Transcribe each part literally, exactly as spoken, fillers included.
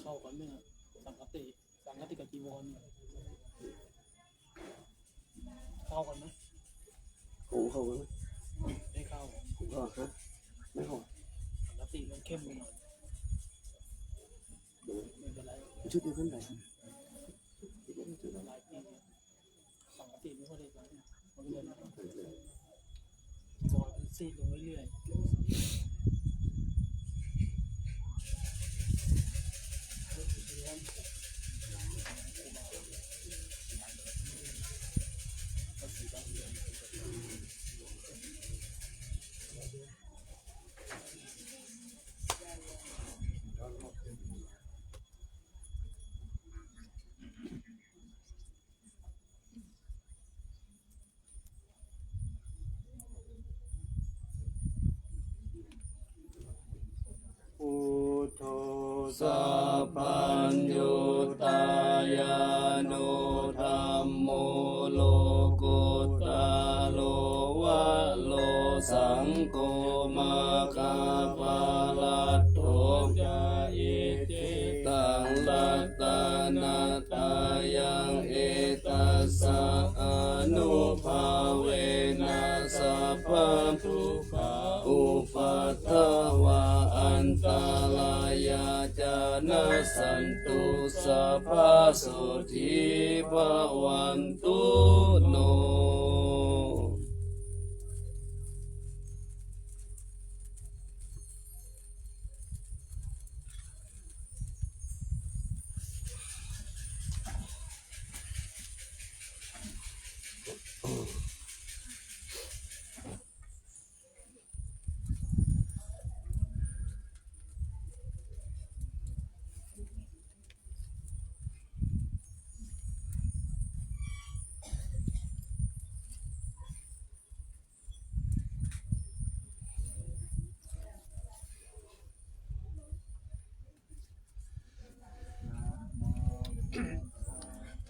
เข้ากันไหมครับ สังคติ สังคติกับจีวรเนี่ย เข้ากันไหม หุงเข้ากันไหม ไม่เข้า หุงเข้าฮะ ไม่เข้า สังคติมันเข้มไปหน่อย ไม่เป็นไร ชุดเดียวกันไหน หลายปีเนี่ย สังคติไม่ค่อยได้ใช้ มันก็เลย บอกมันซีดลงเรื่อยๆ Buddho sabbaññutañāṇo dhammo lokuttaro varo saṅgho maggaphalaṭṭho ca icchitaṃ ratana- ttayaṃ etassa ānubhāvena sabba dukkhā upaddavā antarāyā ca nassantu sabbaṃ sotthī bhavantu no.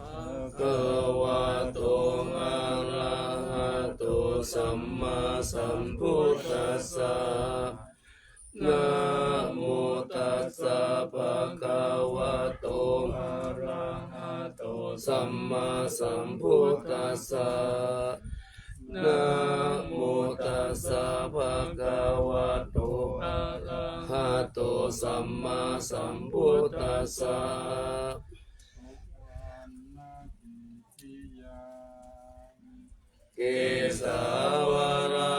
บะคะวะโต อะระหะโต สัมมาสัมพุทธัสสะ นะโมตัสสะ บะคะวะโต อะระหะโต สัมมาสัมพุทธัสสะ นะโมตัสสะ บะคะวะโต อะระหะโต สัมมาสัมพุทธัสสะ Kesavara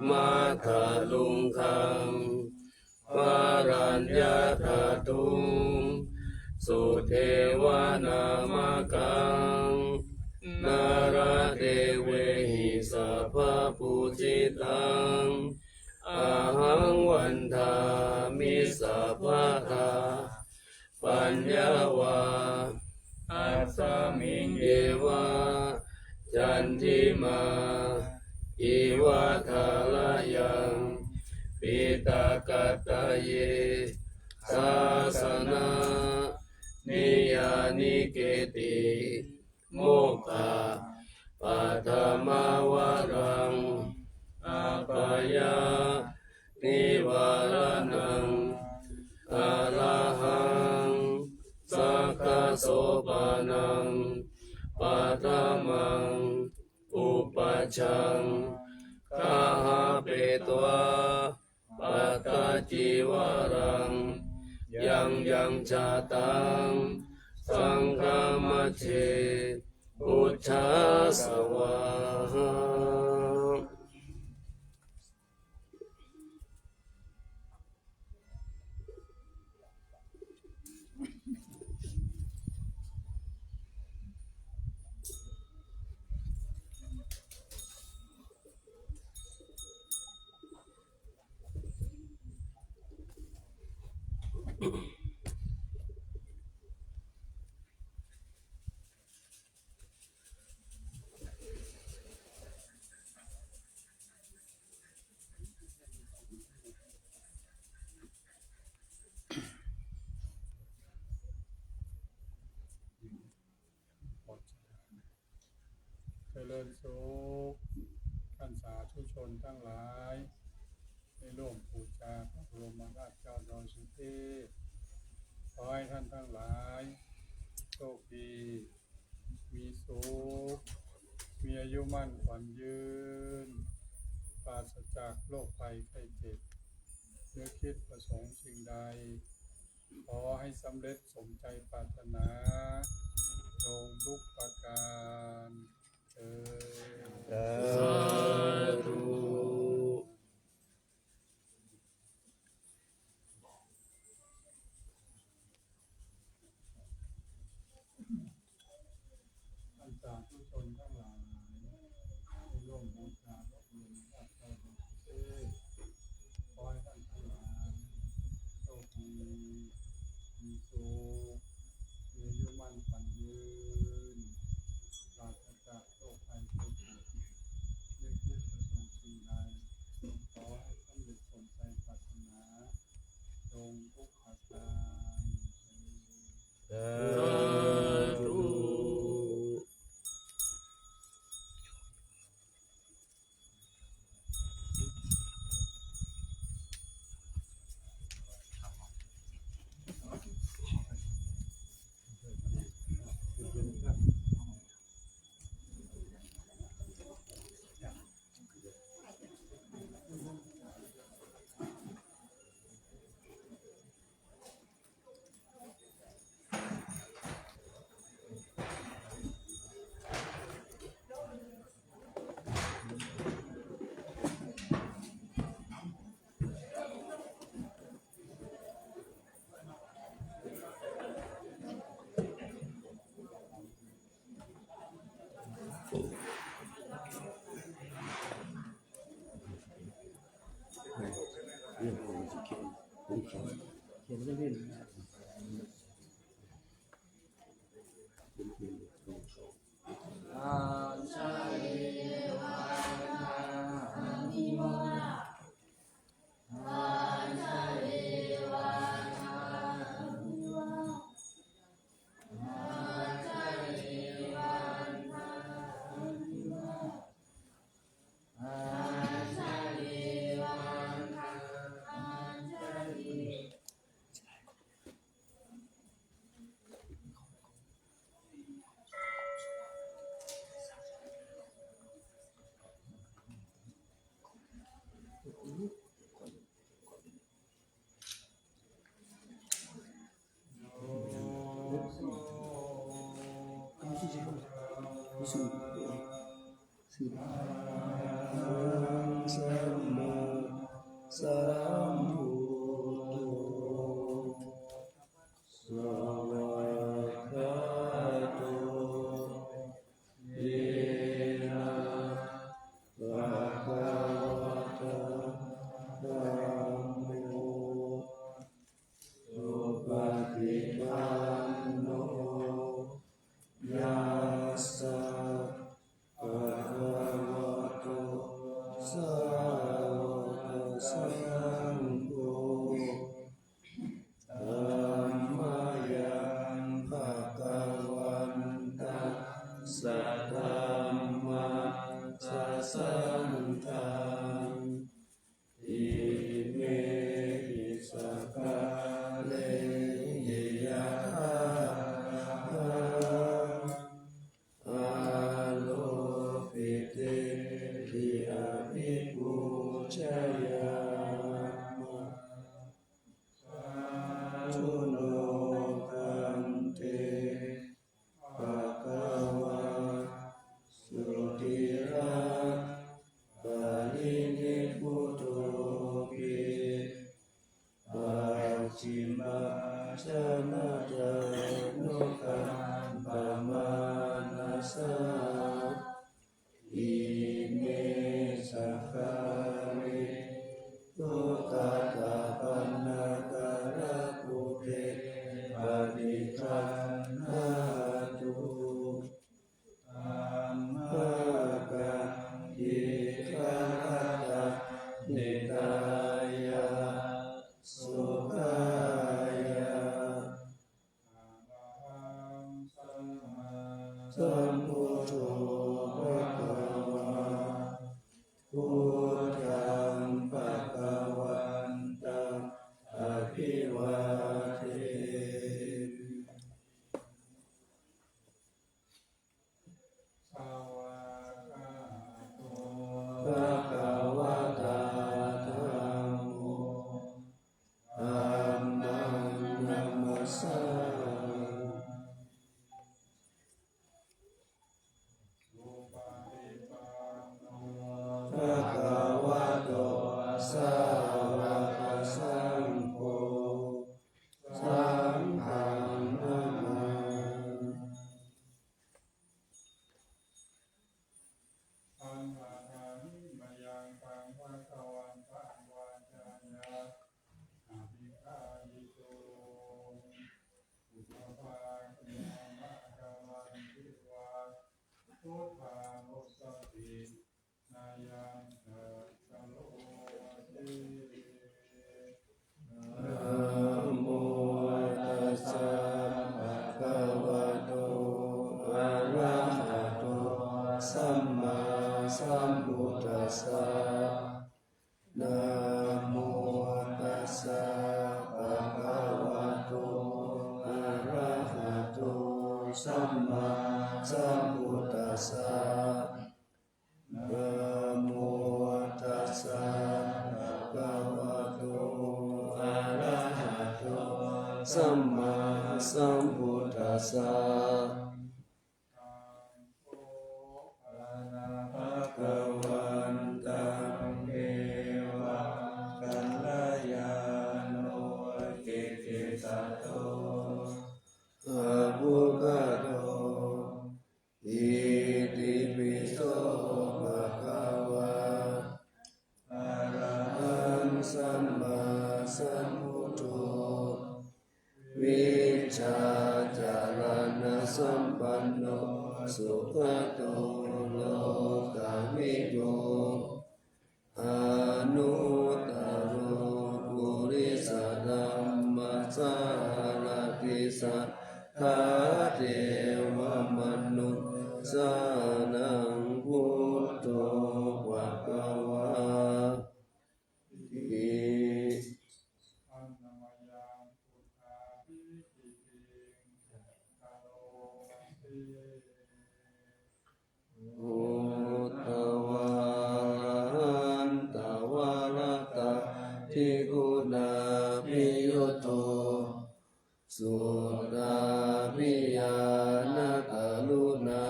matthaluṅgaṃ varaññathaddhuṃ sudevanāmakaṃ nāradevehi sabbapūjitaṃ ahaṃ vandāmi sabbadā. Paññā va asmiṃ yeva candimā iva tharayaṃ piṭakattaye sāsana niyānike'ti mokkhapaddamavaraṃ apāyanivāraṇaṃ arahaṃ sakkasopanam paṭhamaṃ upajjhaṃ gahapetvā pattacīvaraṃ yaṃ yaṃ jātaṃ saṅghamajjhe ujjhāsavā. เจริญสุข ท่านสาธุชนทั้งหลาย ได้ร่วมบูชาพระบรมธาตุเจ้าดอยสุเทพ ขอให้ท่านทั้งหลายโชคดี มีสุข มีอายุมั่นขวัญยืน ปราศจากโรคภัยไข้เจ็บ นึกคิดประสงค์สิ่งใด ขอให้สำเร็จสมใจปรารถนา จงทุกประการเทอญ สาธุ ท่านสาธุชนทั้งหลาย ได้ร่วมบูชาพระบรมธาตุไตรเทพ ขอให้ท่านทั้งหลายโชคดี มีสุข มีอายุมั่นขวัญยืน ปราศจากโรคภัยไข้เจ็บ นึกคิดประสงค์สิ่งใด ขอให้สำเร็จสมใจปรารถนา จงทุกประการเทอญ สาธุ Arahaṃ sammāsambuddho. Svākkhāto yena bhagavatā dhammo, supaṭipanno yassa bhagavato sāvakasaṅgho, tammayaṃ bhagavantaṃ saddhammaṃ sasaṅghaṃ, imehi sakkārehi yathārahaṃ āropitehi abhipūjayāma. Sādhu no bhante bhagavā sotthiraṭṭha pārinibbutopi, pacchimājanatānukampamānasā, ime sakkāre duggatapaṇṇākārabhūte paṭiggaṇhātu. Amhākaṃ dīgharattaṃ hitāya sukhāya. Arahaṃ sammāsambuddho bhagavā, buddhaṃ bhagavantaṃ abhivādemi. Buddhānussatinayañca karomati. Namo tassa bhagavato arahato sammāsambuddhassa. Namo tassa bhagavato arahato sammāsambuddhassa. Namo tassa bhagavato arahato sammāsambuddhassa. Taṃ kho pana bhagavantaṃ devā kalyāṇo kittisaddo abbhuggato. Itipi so bhagavā arahaṃ sammāsambuddho vijjācaraṇasampanno sugato lokavidū anuttaro purisadammasārathi satthā devamanussānaṃ buddho bhagavāti. Handa mayaṃ buddhābhigītiṃ karomasi. Buddhavārahantavaratādiguṇābhiyutto suddhābhiñāṇakaruṇā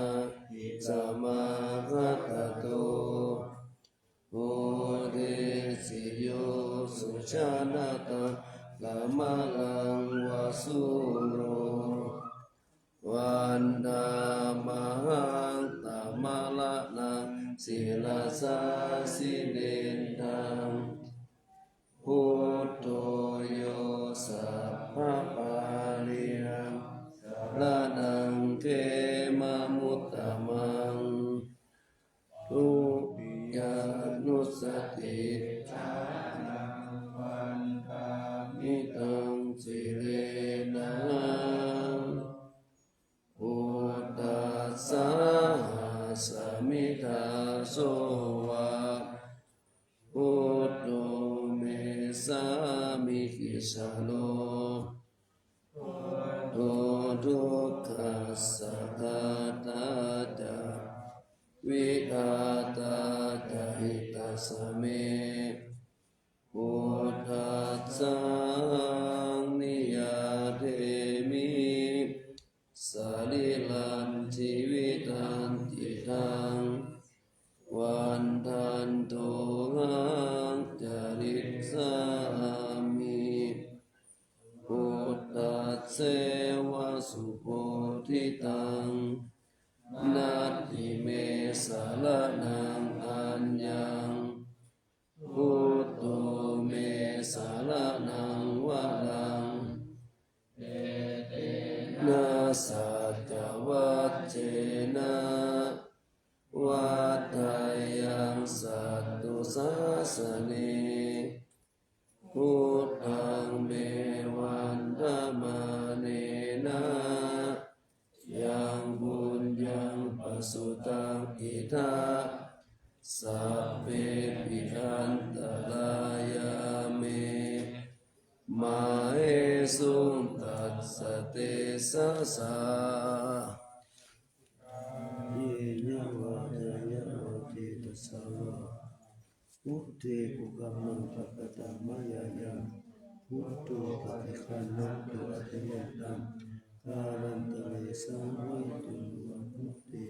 samāgatatto bodhesi yo sujanataṃ kamalaṃ va sūro vandāmahaṃ tamaraṇaṃ sirasā jinendaṃ. Buddho yo sabbapāṇīnaṃ saraṇaṃ khemamuttamaṃ. Dutiyānussatiṭṭhānaṃ vandāmi taṃ sirenahaṃ. Buddhassāhasmi dāso va buddho me sāmikissaro. Buddho dukkhassa ghātā ca vidhātā ca hitassa me. Buddhassahaṃ niyyādemi sarīrañjīvitañcidaṃ. Vandantohaṃ carissāmi buddhasseva subodhitaṃ. Natthi me saraṇaṃ aññaṃ, buddho me saraṇaṃ varaṃ. Etena saccavajjena vaḍḍheyyaṃ satthu sāsane. Buddhaṃ me vandamānena yaṃ puññaṃ pasutaṃ idha, sabbepi antarāyā me māhesuṃ tassa tejasā. Kāyena vācāya va cetasā vā, buddhe kukammaṃ pakataṃ mayā yaṃ, buddho paṭiggaṇhatu accayantaṃ, kālantare saṃvarituṃ va buddhe.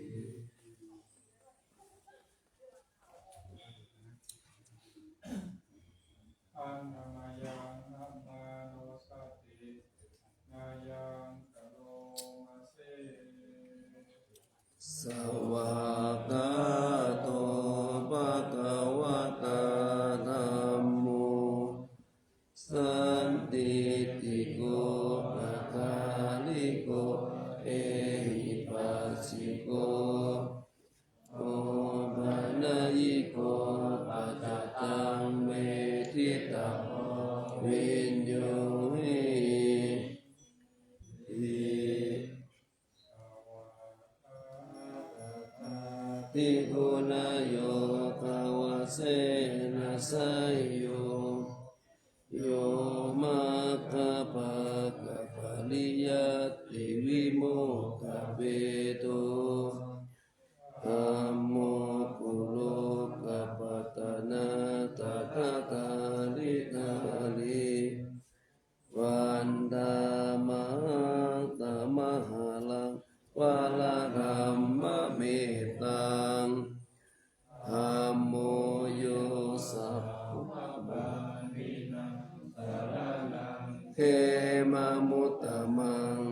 Handa mayaṃ dhammānussatinayaṃ karomasi. Svākkhāto bhagavatā dhammo, sandiṭṭhiko akāliko ehipassiko, viññūhīti. Tigunayogavasena seyyo, yo maggapākapariyattivimokkhabhedo, dhammo kulokapatanā tathāgatagirīhari. Vandāmahaṃ tamaharaṃ varadhammamettaṃ. Dhammo yo sabbapāṇīnaṃ saraṇaṃ khemamuttamaṃ.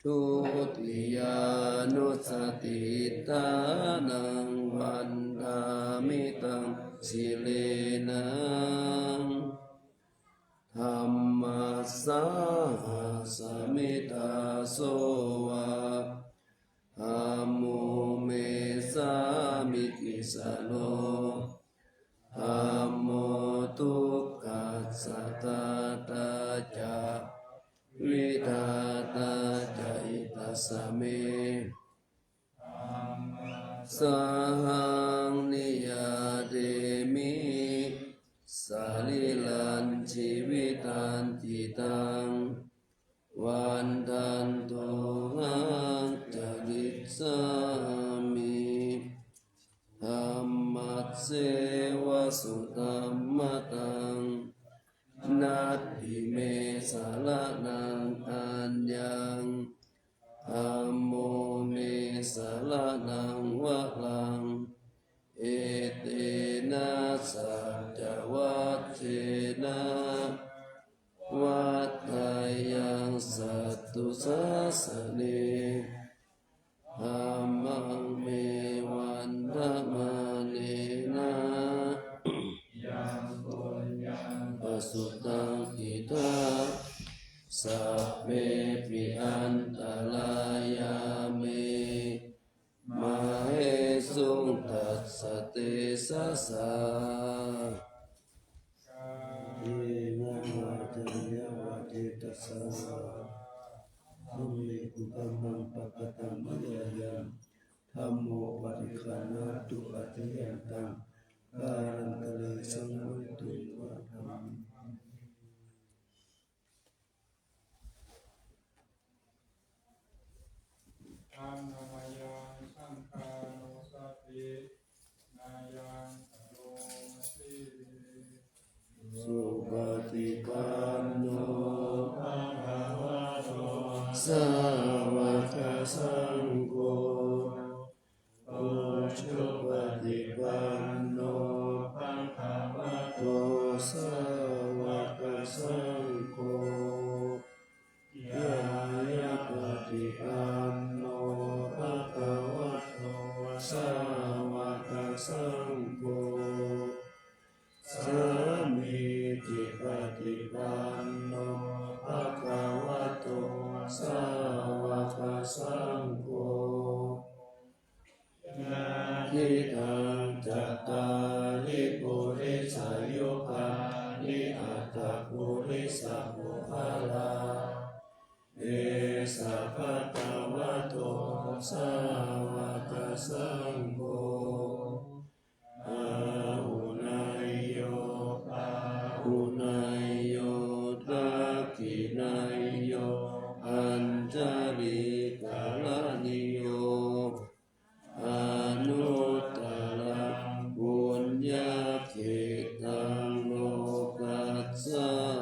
Dutiyānussatiṭṭhānaṃ vandāmi taṃ sirena. Dhammassāhasmi dāso va, dhammo me sāmikissaro. Dhammo dukkhassa ghātā ca, vidhātā ca hitassa me. Dhammassāhaṃ niyyādemi sarīrañjīvitañcidaṃ. Vandantohaṃ carissāmi dhammasseva sudhammataṃ. Natthi me saraṇaṃ aññaṃ, dhammo me saraṇaṃ varaṃ. Etena saccavajjena vaḍḍheyyaṃ satthu sāsane. Dhammaṃ me vandamānena yaṃ puññaṃ pasutaṃ idha, sabbepi antarāyā me māhesuṃ tassa tejasā. Kāyena vācāya va cetasā vā, dhamme kukammaṃ pakataṃ mayā yaṃ, dhammo paṭiggaṇhatu accayantaṃ, kālantare saṃvarituṃ va dhamme. Buddhaṃ namayaṃ saṅghaṃ namassāmi, nāyaṃ karoma sīlena. Supaṭipanno bhagavato sāvakasaṅgho, ujupaṭipanno bhagavato sāvakasaṅgho, ñāyapaṭipanno bhagavato sāvakasaṅgho, sāmīcipaṭipanno bhagavato sāvakasaṅgho, yadidaṃ cattāri purisayugāni aṭṭha purisapuggalā, esa bhagavato sāvakasaṅgho, āhuneyyo pāhuneyyo dakkhiṇeyyo añjalikaraṇīyo, anuttaraṃ puññakkhettaṃ lokassāti.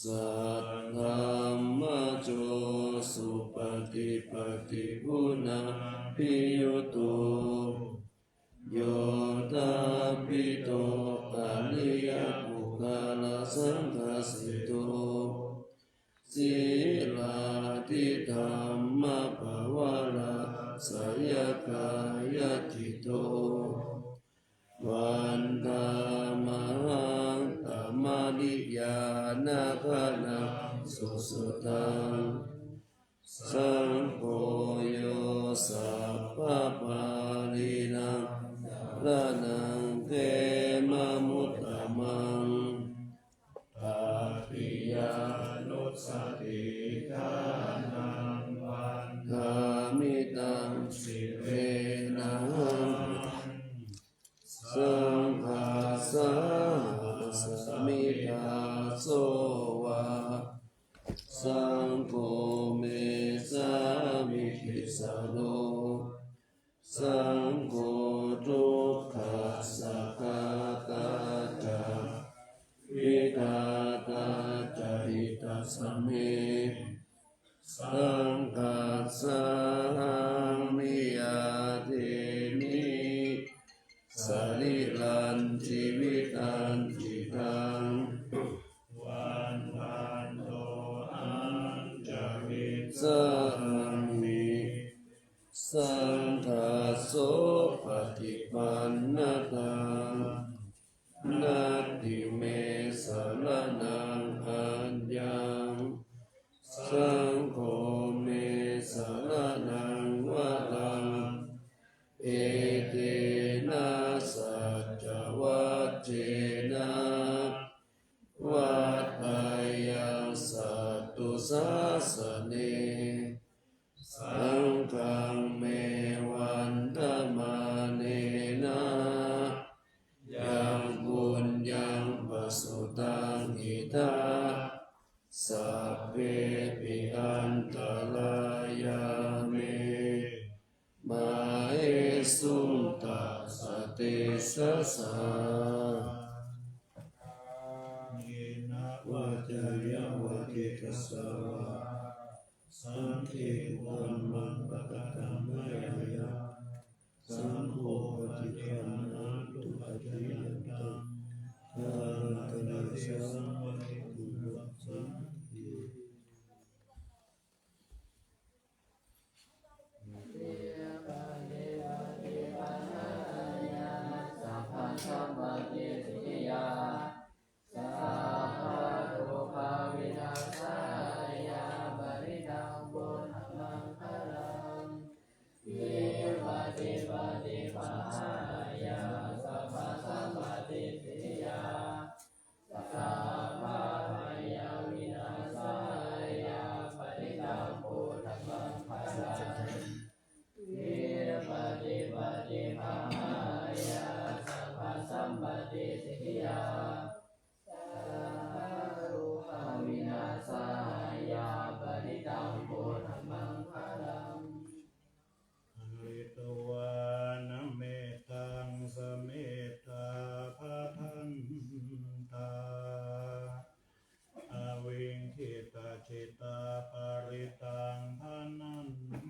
Saddhammajo supaṭipattiguṇābhiyutto, yoṭṭhābbidho ariyapuggalasaṅghaseṭṭho, sīlādidhammapavarāsayakāyacitto, vandāmahaṃ tamariyāna gaṇaṃ susuddhaṃ. Saṅgho yo sabbapāṇīnaṃ saraṇaṃ khemamuttamaṃ. Tatiyānussatiṭṭhānaṃ vandāmi taṃ sirenahaṃ. Saṅghassāhasmi dāso va, saṅgho me sāmikissaro. Saṅgho dukkhassa ghātā ca, vidhātā ca hitassa me. Saṅghassāhaṃ niyyādemi sarīrañjīvitañcidaṃ. Vandanto añjalis sāmi, saṅghassopaṭipannatā. Natthi me saraṇaṃ aññaṃ, saṅgho me saraṇaṃ varaṃ. Etena saccavajjena vaḍḍheyyaṃ satthu sāsane. Saṅghaṃ me vandamānena yaṃ puññaṃ pasutaṃ idha, sabbepi antarāyā me māhesuṃ tassa tejasā. Kāyena vācāya va cetasā vā, saṅghe kukammaṃ pakataṃ mayā yaṃ, saṅgho paṭiggaṇhatu accayantaṃ, kālantare saṃvarituṃ va saṅghe. Sabbasampattisiddhiyā, sabbarogavināsāya, parittaṃ brūtha maṅgalaṃ. Vipattipaṭibāhāya, sabbasampattisiddhiyā, sabbabhayavināsāya, parittaṃ brūtha maṅgalaṃ. Vipattipaṭibāhāya, sabbasampattisiddhiyā, sabbarogavināsāya, parittaṃ brūtha maṅgalaṃ. Pharitvāna mettaṃ samettā bhadantā, avikkhittacittā parittaṃ bhaṇantu.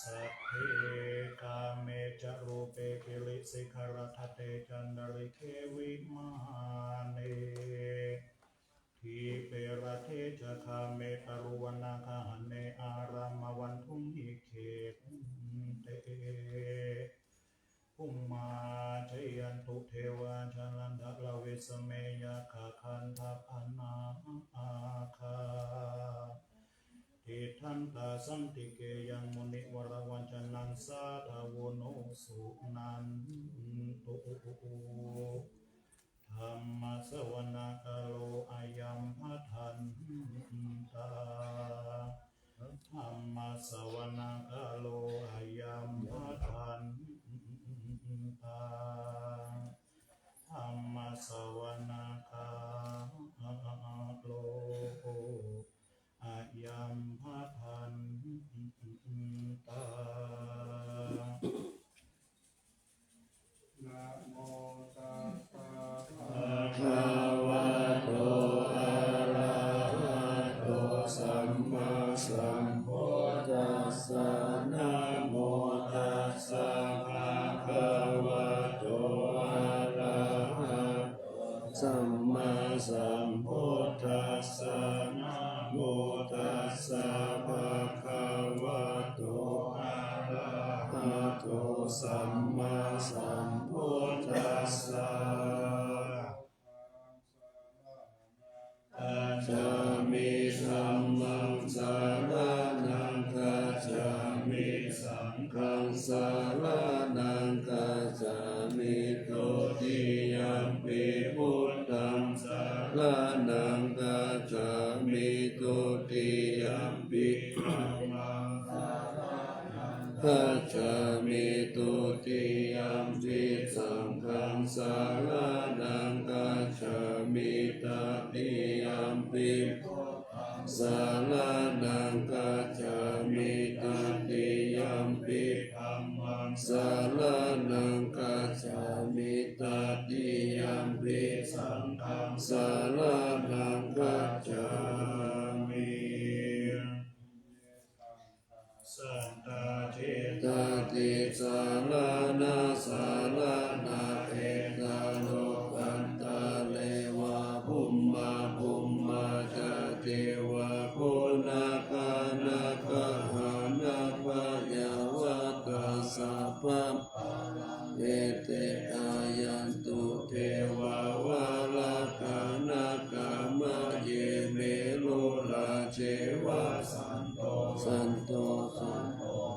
Sagge kāme ca rūpe girisikharataṭe cantalikkhe vimāne, dīpe raṭṭhe ca gāme taruvanagahane āramawaṇḍūhi khette, bhummā cāyantu devā jalathalavisame yakkhagandhabbanāgā, tiṭṭhantā santike yaṃ munivaravacanaṃ sādhavo no suṇantu. Dhammassavanakālo ayam bhadantā. Dhammassavanakālo ayam bhadantā. Dhammassavanakālo ayam bhadantā. Namo tassa bhagavato arahato sammāsambuddhassa. Namo tassa bhagavato arahato sammāsambuddhassa. Namo tassa bhagavato arahato sammāsambuddhassa. Gacchāmi. Dutiyampi dhammaṃ saraṇaṃ gacchāmi. Dutiyampi saṅghaṃ saraṇaṃ gacchāmi. Tatiyampi buddhaṃ saraṇaṃ gacchāmi. Tatiyampi dhammaṃ saraṇaṃ gacchāmi. Tatiyampi saṅghaṃ saraṇaṃ gacchāmi. Sattāṭṭhitatiyasaraṇasaraṇā etta lokantare va bhummā bhummā ca devā bhunnakā nakkhā nāgā yāvatassa pāpū ete āyantu devā valakā nāgā maye meru rājeva santo santo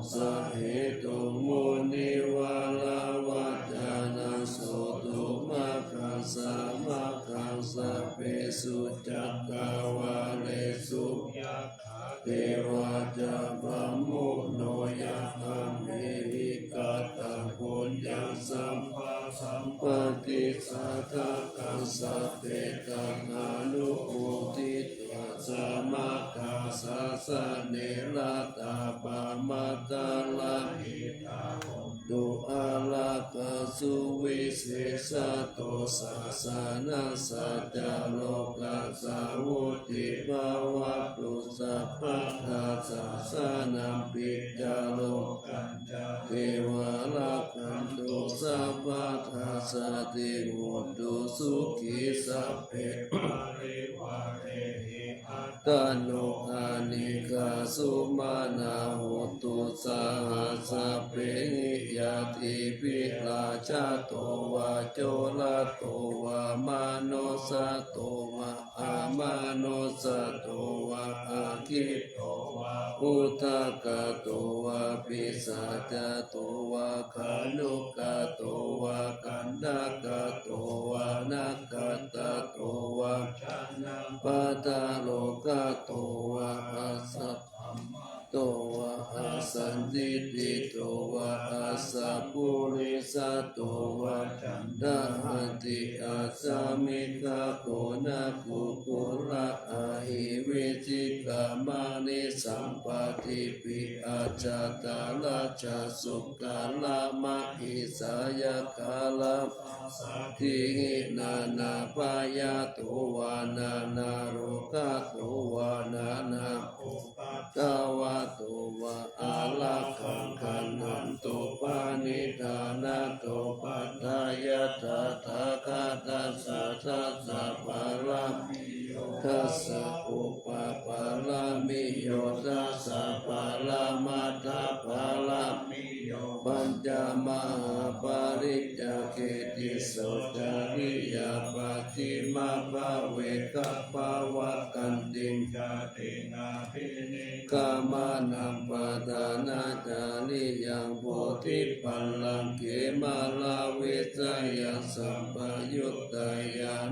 sahetuṃ munivaravacanaṃ sotthum ākāsa māghaṃ sabbesu cakkavāḷesu yakkha devā ca brahmuno yaṃ amhehi kataṃ puññaṃ sabbasampatti sādhakaṃ sabbe taṃ anumoditvā samaggā sāsane ratā pamādarahitā hontu ārākkhā suvisesā to sāsanassa ca lokassa vuḍḍhī bhavatu sabbadā sāsanampi ca lokañca devā rakkhantu sabbadā saddhiṃ hotu sukhī sabbe parivārehi attano anīghā sumanā hontu saha sabbehi ñātibhi rājato vā corato vā manussato vā amanussato vā aggito vā udakato vā pisācato vā khāṇukato vā kaṇṭakato vā nakkhattato vā janapadarogato vā asaddhammato vā asandiṭṭhito vā asappurisato vā caṇḍahatthi assamigago nakkhu kula ahi vicchikamaṇi sampati pi ajjhattaracchasūkaramahisayakkharamāsādīhi nānābhayato vā nānārogato vā nānāupaddavato vā ārakkhaṃ gaṇhantu. Paṇidhā nāthopaṭṭhāya tathāgatassa dasa pāramiyo dasa upapāramiyo dasa paramatthapāramiyo pañca mahāpariccāge tisso cariyā pacchimabhave gabbhāvakkantiṃ jātiṃ abhinikkhamanaṃ padhānacariyaṃ bodhipallaṅke māravijayaṃ sampayuttaṃ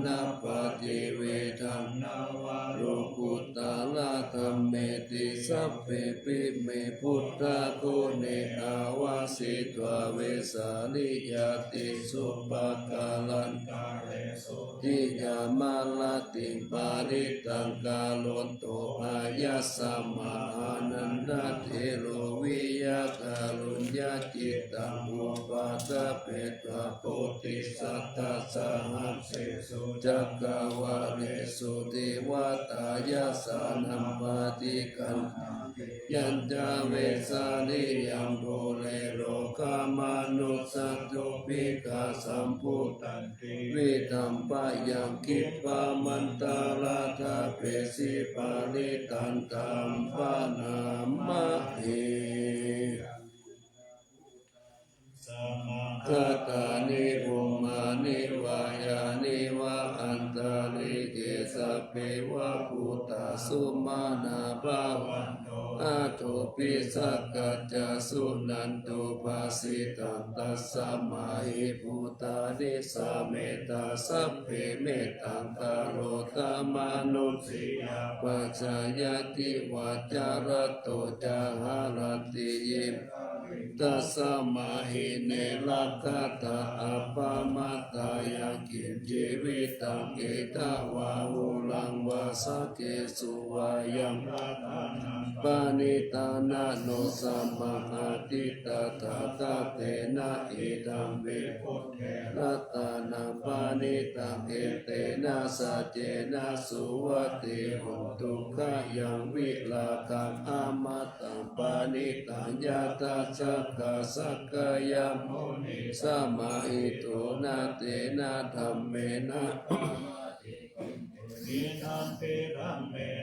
ñāṇappaṭivedhaṃ navalokuttaradhammeti sabbepime buddhaguṇe āvajjitvā vesāliyā tīsu pākārantaresu tiyāmarattiṃ parittaṃ karonto āyasmā ānandatthero viya kāruññacittaṃ upaṭṭhapetvā bodhisattasāhasī su cakkavāḷesu devatā yassāṇaṃ paṭiggaṇhati yañca vesāliyaṃ pure rogāmanussadubbhikkhasambhūtantividhaṃ bhayaṃ khippāmantaradhāpesi parittaṃ taṃ bhaṇāma he. Samāgatāni bhummāni vā yāni va antalikkhe sabbeva bhūtā sumanā bhavantu, athopi sakkacca suṇantu bhāsitaṃ. Tasmā hi bhūtā nisāmetha sabbe mettaṃ karotha mānusiyā pajāya, divā ca ratto ca haranti ye. Tasmā hi ne rakkhatha appamattā. Yaṅkiñci vittaṃ idha vā huraṃ vā saggesu vā yaṃ paṇītaṃ, na no samaṃ atthi tathāgatena, idampi buddhe ratanaṃ paṇītaṃ, etena saccena suvatthi hotu. Khayaṃ virāgaṃ amataṃ paṇītaṃ, yadajjhagā sakyamunī samāhito, na tena dhammena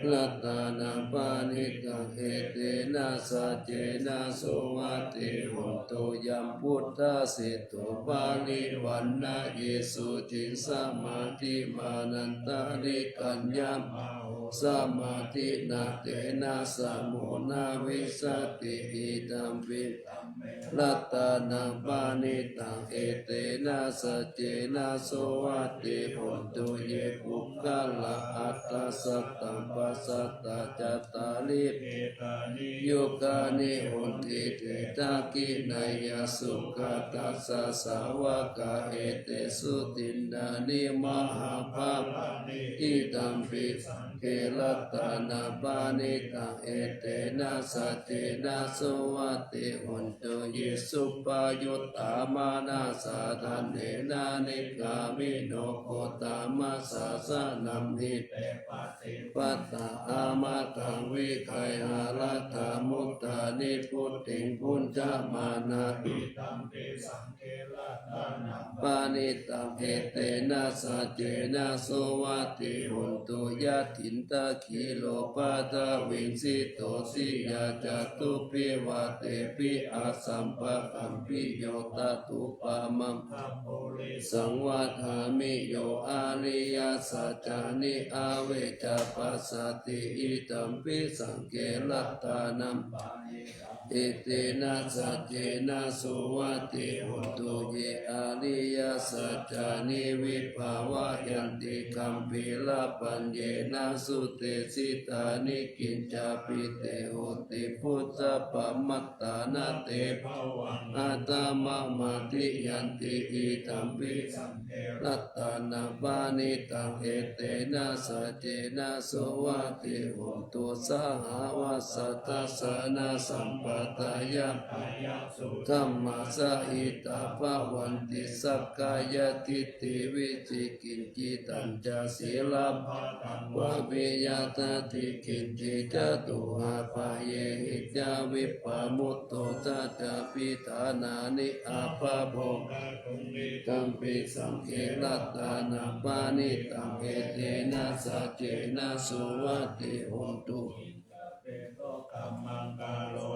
ratanaṃ paṇītaṃ, etena saccena suvatthi hotu. Yambuddhaseṭṭho parivaṇṇayī suciṃ, samādhimānantarikaññamāhu, samādhinā tena samo na vijjati, idampi ratanaṃ paṇītaṃ, etena saccena suvatthi hotu. Ye puggalā aṭṭha sataṃ pasatthā, cattāri yugāni honti, te dakkhiṇeyyā sugatassa sāvakā, etesu dinnāni mahapphalāni, idampi saṅghe ratanaṃ paṇītaṃ, etena saccena suvatthi hotu. Ye suppayuttā manasā daḷhena, nikkāmino gotamasāsanamhi, te pattipattā amataṃ vigayha, laddhā mudhā nibbutiṃ bhuñjamānā, idampi saṅghe ratanaṃ paṇītaṃ, etena saccena suvatthi hotu. Yathindakhīlo paṭhaviṃ sito siyā, catubbhi vātebhi asampakampiyo, tathūpamaṃ saṃ vadāmi, yo ariyasaccāni avecca passati, idampi saṅghe ratanaṃ, etena saccena suvatthi hotu. Ye ariyasaccāni vibhāvayanti, gambhīrapaññena sudesitāni, kiñcāpi te honti bhusappamattā, na te bhavaṃ aṭṭhamamādiyanti, idampi saṅghe ratanaṃ paṇītaṃ, etena saccena suvatthi hotu. Sahāvassa dassanasampadāya, dhammā sahitā bhavanti, sakkāyadiṭṭhi vicikicchitañca, sīlabbataṃ vā viya natthi kiñci, catūhapāyehi ca vippamutto, saññāpi ṭhānāni abhabbo, idampi saṅghe ratanaṃ paṇītaṃ, etena saccena suvatthi hotu.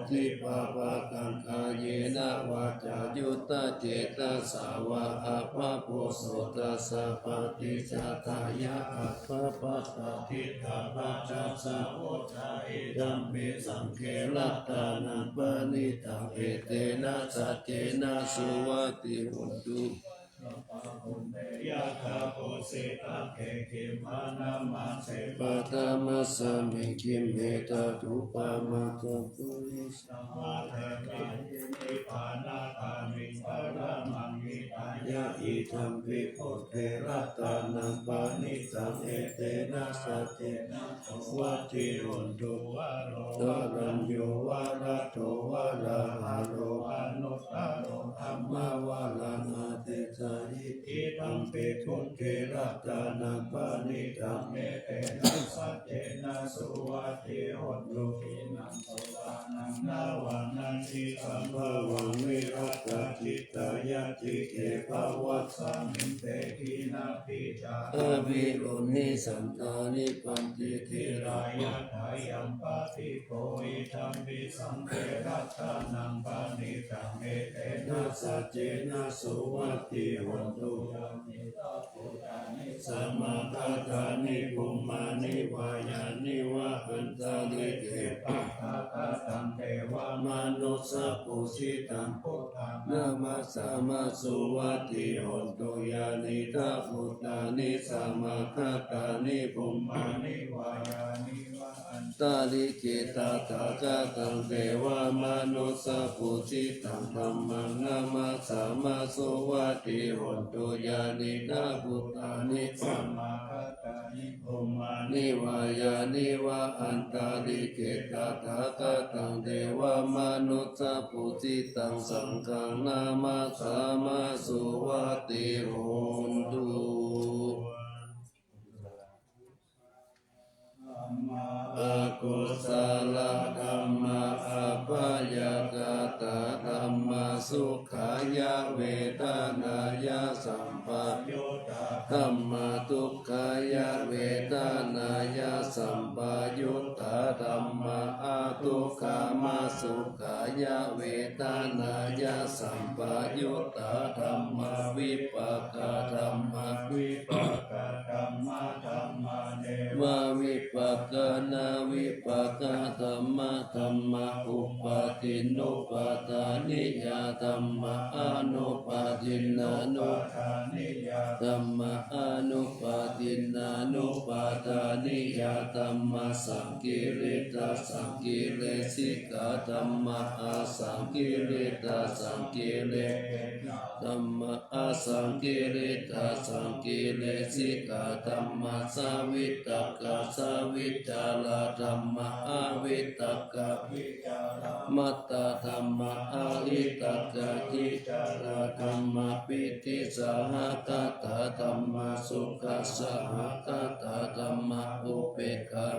Pāpakaṃ kāyena vācāyuda cetasā vā, abhabbo so tassa paṭicchadāya, abhabbatā diṭṭhapadassa vuṭṭhā, idampi saṅghe ratanaṃ paṇītaṃ, etena saccena suvatthi hotu. Yathā phussitagge gimhānamāse, paṭhamasmiṃ gimhe tathūpamaṃ, sappurisaṃ vadaṃ nibbānagāmiṃ paramaṃ hitāya, idampi buddhe ratanaṃ paṇītaṃ, etena saccena suvatthi hotu. Varo varaññū varado varāharo, anuttaro dhammavaraṃ adesayi, idampi buddhe ratanaṃ paṇītaṃ, etena saccena suvatthi hotu. Khīṇaṃ purāṇaṃ navaṃ natthi sambhavaṃ, virattacittāyatike bhavasmiṃ, te khīṇabījā aviruḷhichandā, nibbanti dhīrā yathāyampa Iti kho idampi saṅghe ratanaṃ paṇītaṃ etena saccena suvatthi hotu. Yānīdha bhūtāni samāgatāni bhummāni vā yāni va antalikkhe tathāgataṃ devamanussapūjitaṃ buddhaṃ namassāma suvatthi hotu. Yānīdha bhūtāni samāgatāni bhummāni vā yāni va antalikkhe tathāgataṃ devamanussapūjitaṃ dhammaṃ namassāma suvatthi hotu. Yānīdha bhūtāni samāgatāni bhummāni vā yāni va antalikkhe tathāgataṃ devamanussapūjitaṃ saṅghaṃ namassāma suvatthi hotu. Akusalā dhammā abyākatā dhammā, sukhāya vedanāya sampayuttā dhammā, dukkhāya vedanāya sampayuttā dhammā, adukkhamasukhāya vedanāya sampayuttā dhammā, vipākā dhammā, vipākadhammadhammā, nevavipākanavipākadhammadhammā, upādinnupādāniyā dhammā, anupādinnānupādāniyā dhammā, anupādinnānupādāniyā dhammā, saṅkiliṭṭhasaṅkilesikā dhammā, asaṅkiliṭṭhasaṅkile dhammā, asaṅkiliṭṭhasaṅkilesikā dhammā, savitakkasavicārā dhammā, avitakkavicāramattā dhammā, avitakkavicārā dhammā, pītisahagatā dhammā, sukhasahagatā dhammā, upekkhā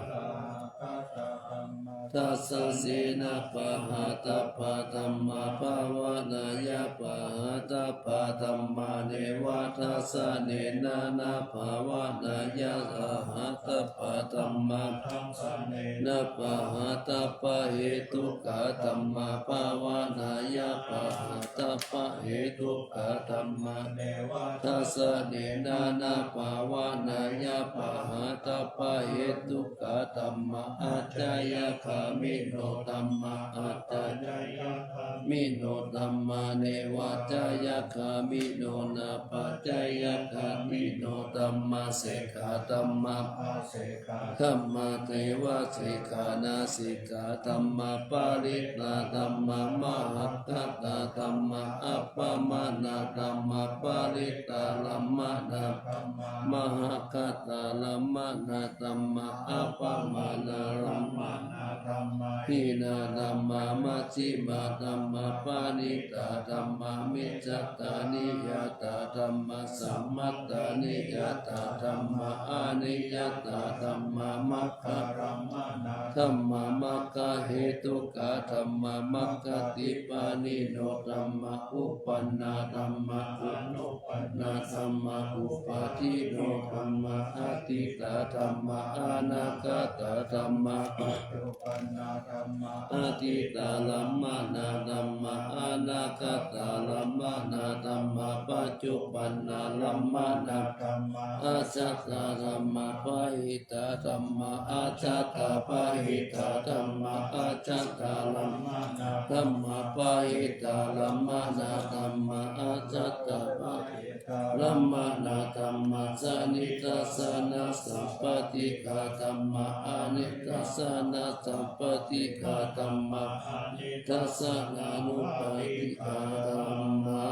dassanena pahātabbā dhammā, bhāvanāya pahātabbā dhammā, neva dassanena na bhāvanāya pahātabbā dhammā, bhāvanāya pahātabbahetukā dhammā, bhāvanāya pahātabbahetukā dhammā, neva dassanena na bhāvanāya pahātabbahetukā dhammā, ācayagāmino dhammā, ācayagāmino dhammā, nevācayagāmino nāpācayagāmino dhammā, sekkhā dhammā, asekkhā dhammā, nevasekkhā nasekkhā dhammā, parittā dhammā, mahaggatā dhammā, appamāṇā dhammā, parittārammaṇā dhammā, mahaggatārammaṇā dhammā, appamāṇārammaṇā dhammā, hīnā dhammā, majjhimā dhammā, paṇītā dhammā, micchattaniyatā dhammā, sammattaniyatā dhammā, aniyatā dhammā, maggārammaṇā dhammā, maggahetukā dhammā, maggadhipāṇino dhammā, uppannā dhammā, anuppannā dhammā, uppādino dhammā, atītā dhammā, anāgatā dhammā, paccuppannā dhammā, atītārammaṇā dhammā, anāgatārammaṇā dhammā, paccuppannārammaṇā dhammā, ajjhattā dhammā, bahiddhā dhammā, ajjhattabahiddhā dhammā, ajjhattārammaṇā dhammā, bahiddhārammaṇā dhammā, ajjhattabahid dhārammaṇā dhammā, sanidassanasappaṭighā dhammā, anidassanasappaṭighā dhammā, anidassanānuppaṭighā dhammā.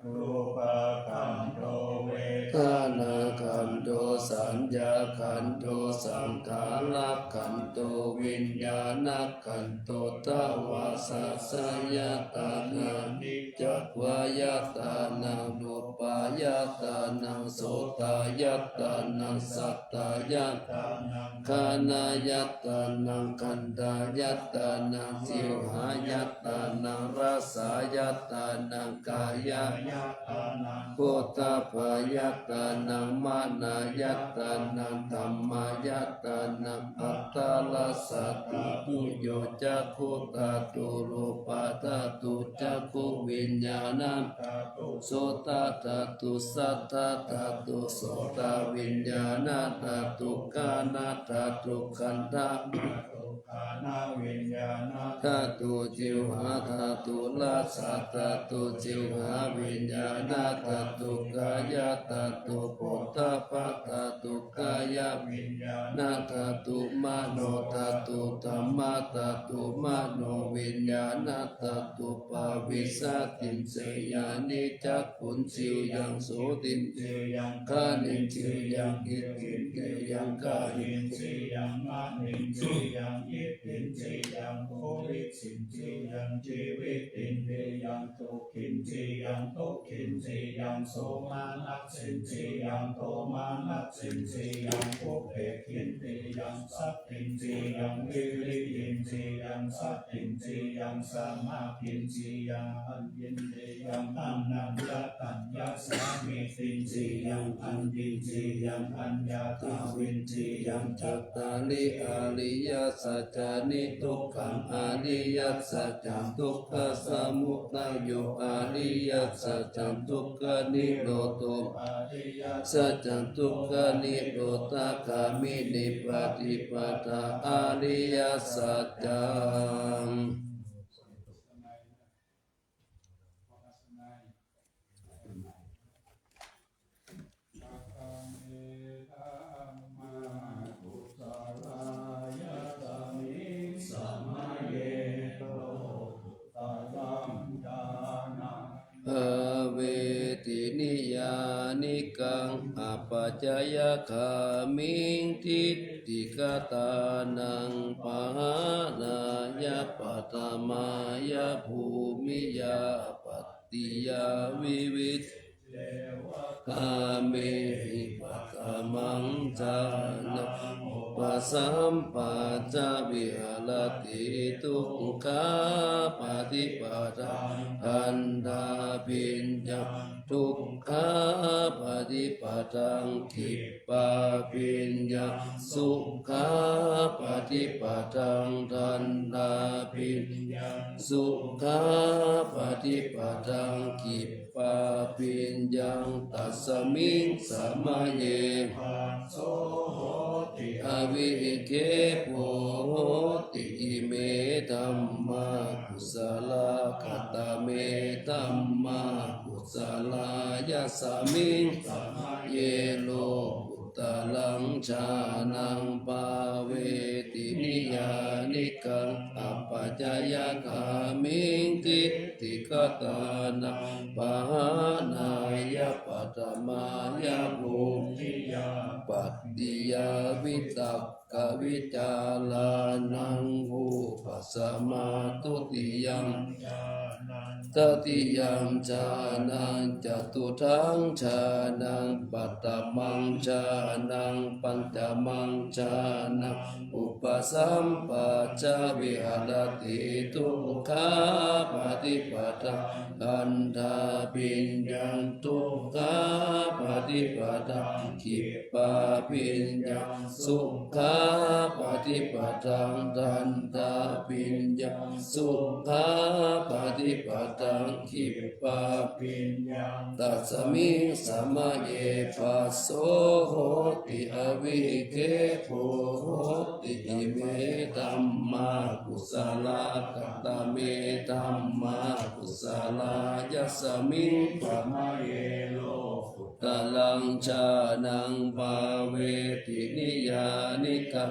Rūpakkhandho, vedanākkhandho, saññākkhandho, saṅkhārakkhandho, viññāṇakkhandho. Dvādasaññātānaṃ, aniccavayattānaṃ, rūpāyattānaṃ, sotāyattānaṃ, sattāyattānaṃ, ghānāyattānaṃ, gandhāyattānaṃ, jivhāyattānaṃ, rasāyattānaṃ, kāyāyattānaṃ, phoṭṭhabbāyattānaṃ, manāyattānaṃ, Jhānaṃ dhammayatthaṃ atthaladdhasārathīyo, cakkhudhātu rūpadhātu cakkhuviññāṇadhātu sotadhātu saddadhātu sotaviññāṇadhātu ghānadhātu khandhamā ghānaviññāṇadhātu jivhādhātu rassadhātu jivhāviññāṇadhātu kāyadhātu phoṭṭhabbadhātu kāyaviññāṇadhātu manodhātu dhammadhātu manoviññāṇadhātu pavissaddhindriyaṇi cak khuṇḍriyaṃ sotindriyaṃ ghānindriyaṃ ittindriyaṃ gānindriyaṃ manindriyaṃ ittindriyaṃ purisindiyaṃ jivitindriyaṃ dukkhindriyaṃ dukkhindriyaṃ somanassindriyaṃ domanassindriyaṃ upekkhindiyaṃ sattindriyaṃ viriyindriyaṃ sattindriyaṃ samādhindriyaṃ indriyaṃ anaññataññasāmītindriyaṃ aññindriyaṃ aññātavindriyaṃ cattāri ariyasacchāni dukkhaṃ ariyasaccaṃ dukkhasamudayo ariyasaccaṃ dukkhanirodho ariyasaccaṃ dukkhanirodhagāminī paṭipadā ariyasaccaṃ. Bhāveti niyyānikaṃ apacayagāmiṃ diṭṭhigatānaṃ pahānāya paṭhamāya bhūmiyā pattiyā vivicceva gāmehi paṭhamaṃ jhānaṃ upasampajja viharati dukkhāpaṭipadaṃ dandhābhiññaṃ dukkhāpaṭipadaṃ khippābhiññaṃ sukhāpaṭipadaṃ dandhābhiññaṃ sukhāpaṭipadaṃ khippābhiññaṃ tasmiṃ samaye phasso hoti avikkhepo hoti ime dhammā kusalā. Katame dhammā kusalā? Yasmiṃ samaye lokuttaraṃ jhānaṃ bhāveti niyyānikaṃ apacayagāmiṃ diṭṭhigatānaṃ pahānāya paṭhamāya bhūmiyā pattiyā vitakkavicārānaṃ vūpasamā dutiyaṃ jhānaṃ tatiyaṃ jhānaṃ catutthaṃ jhānaṃ paṭhamaṃ jhānaṃ pañcamaṃ jhānaṃ upasampajja viharati dukkhāpaṭipadaṃ dandhābhiññaṃ dukkhāpaṭipadaṃ khippābhiññaṃ sukhāpaṭipadaṃ dandhābhiññaṃ sukhāpaṭipadaṃ khippābhiññaṃ tasmiṃ samaye phasso hoti avikkhepo hoti ime dhammā kusalā. Katame dhammā kusalā? Yasmiṃ samaye lokuttaraṃ jhānaṃ bhāveti niyyānikaṃ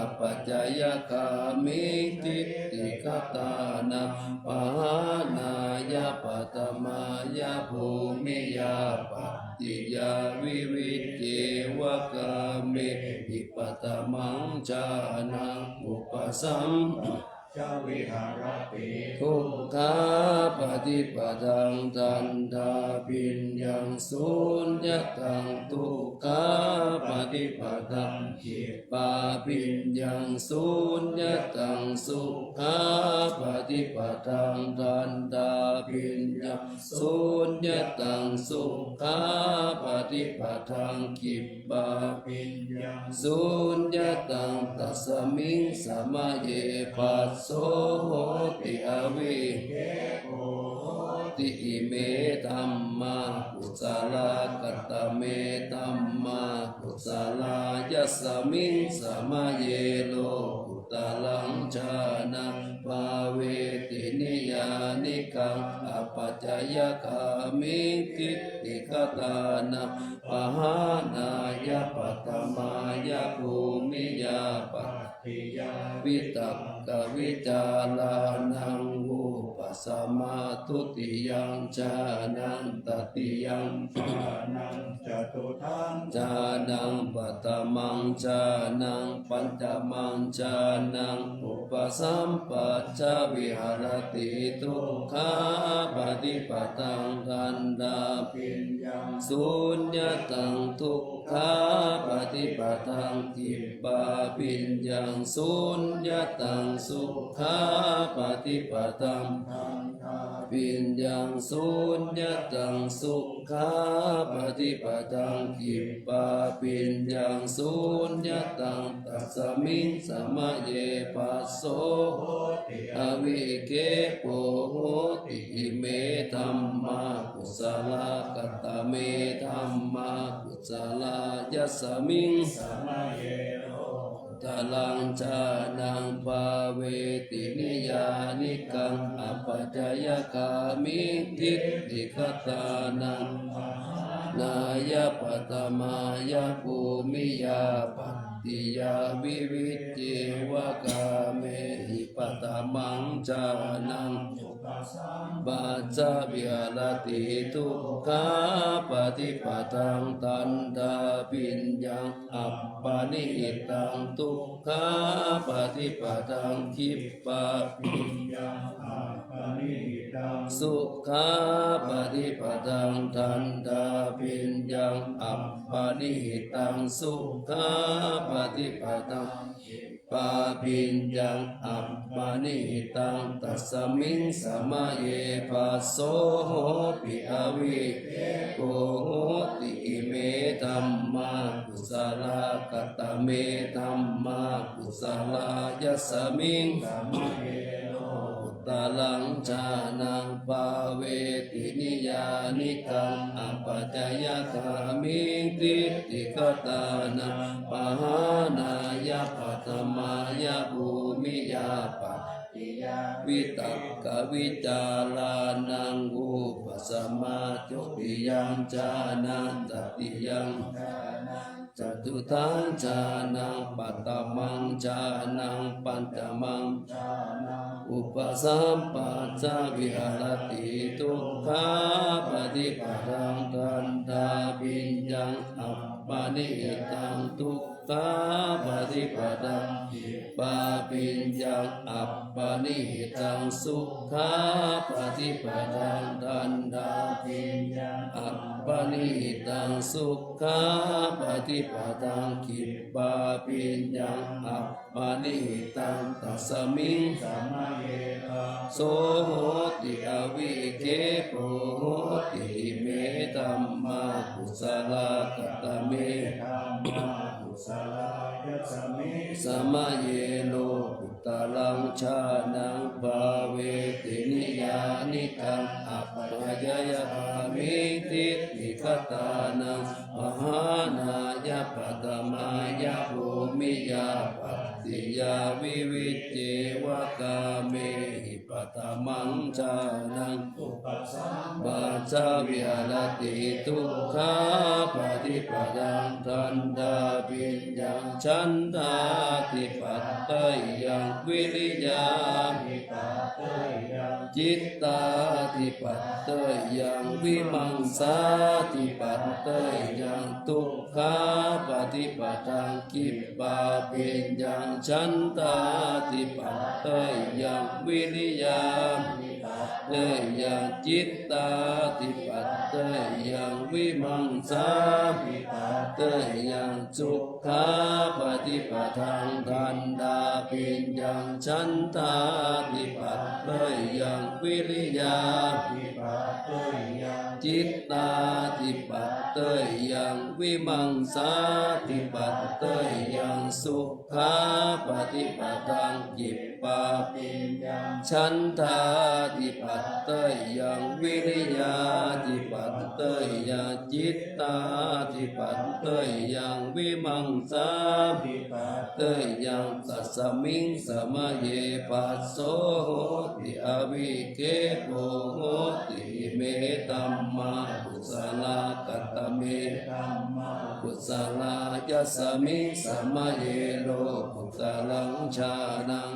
apacayagāmiṃ diṭṭhigatānaṃ pahānāya paṭhamāya bhūmiyā pattiyā vivicceva gāmehi paṭhamaṃ jhānaṃ upasampajja ca viharati dukkhāpaṭipadaṃ dandhābhiññaṃ suññataṃ dukkhapaṭipadaṃ khippābhiññaṃ suññataṃ sukhāpaṭipadaṃ dandhābhiññaṃ suññataṃ sukhāpaṭipadaṃ khippābhiññaṃ suññataṃ tasmiṃ samaye phasso hoti avikkhepo hoti. Ime dhammā kusalā. Katame dhammā kusalā? Yasmiṃ samaye loku ttaraṃ jhānaṃ bhāveti niyyānikaṃ apacayagāmiṃ diṭṭhigatānaṃ pahānāya paṭhamāya bhūmiyā pattiyā vitakkavicārānaṃ vūpasamā dutiyaṃ jhānaṃ tatiyaṃ jhānaṃ catutthaṃ jhānaṃ paṭhamaṃ jhānaṃ pañcamaṃ jhānaṃ upasampajja viharati dukkhapaṭipadaṃ dandhābhiññaṃ suññataṃ dukkhapaṭipadaṃ khippābhiññaṃ suññataṃ sukhāpaṭipadaṃ dandhābhiññaṃ suññataṃ sukhāpaṭipadaṃ khippābhiññaṃ suññataṃ tasmiṃ samaye phasso hoti avikkhepo hoti. Ime dhammā kusalā. Katame dhammā kusalā? Yasmiṃ samaye loku ttaraṃ jhānaṃ bhāveti niyyānikaṃ apacayagāmiṃ diṭṭhigatānaṃ pahānāya paṭhamāya bhūmiyā pattiyā vivicceva kāmehi paṭhamaṃ jhānaṃ upasampajja viharati dukkhapaṭipadaṃ dandhābhiññaṃ appaṇihitaṃ dukkhapaṭipadaṃ khippābhiññaṃ appaṇihitaṃ sukhāpaṭipadaṃ dandhābhiññaṃ appaṇihitaṃ sukhāpaṭipadaṃ khippābhiññaṃ appaṇihitaṃ tasmiṃ samaye phasso hoti avikkhepo hoti. Ime dhammā kusalā. Katame dhammā kusalā? Yasmiṃ samaye loku ttaraṃ jhānaṃ bhāveti niyyānikaṃ apacayagāmiṃ diṭṭhigatānaṃ pahānāya paṭhamāya bhūmiyā pattiyā vitakkavicārānaṃ vūpasamā dutiyaṃ jhānaṃ tatiyaṃ jhānaṃ catutthaṃ jhānaṃ paṭhamaṃ jhānaṃ pañcamaṃ jhānaṃ upasampajja viharati dukkhapaṭipadaṃ dandhābhiññaṃ appaṇihitaṃ dukkhapaṭipadaṃ khippābhiññaṃ appaṇihitaṃ sukhāpaṭipadaṃ dandhābhiññaṃ appaṇihitaṃ sukhāpaṭipadaṃ khippābhiññaṃ appaṇihitaṃ tasmiṃ samaye phasso hoti avikkhepo hoti. Ime dhammā kusalā. Katame dhammā kusalā? Yasmiṃ samaye lokuttaraṃ jhānaṃ bhāveti niyyānikaṃ apacayagāmiṃ diṭṭhigatānaṃ pahānāya paṭhamāya bhūmiyā pattiyā vivicceva kāmehi paṭhamaṃ jhānaṃ upasampajja viharati dukkhapaṭipadaṃ dandhābhiññaṃ chandādhipateyyaṃ vīriyādhipateyyaṃ Jittādipatteyyaṃ vīmaṃsādipatteyyaṃ dukkhāpaṭipadaṃ khippābhiññaṃ chandādipatteyyaṃ vīriyādipatteyyaṃ cittādipatteyyaṃ vīmaṃsādipatteyyaṃ sukhāpaṭipadaṃ dandhābhiññaṃ chandādipatteyyaṃ vīriyādipatteyyaṃ cittādipatteyyaṃ vīmaṃsādipatteyyaṃ sukhāpaṭipadaṃ khippābhiññaṃ chandādipatteyyaṃ vīriyādipatteyyaṃ cittādipatteyyaṃ vīmaṃsādipatteyyaṃ tasmiṃ samaye phasso hoti avikkhepo hoti ime dhammā kusalā. Katame dhammā kusalā? Yasmiṃ samaye lokuttaraṃ jhānaṃ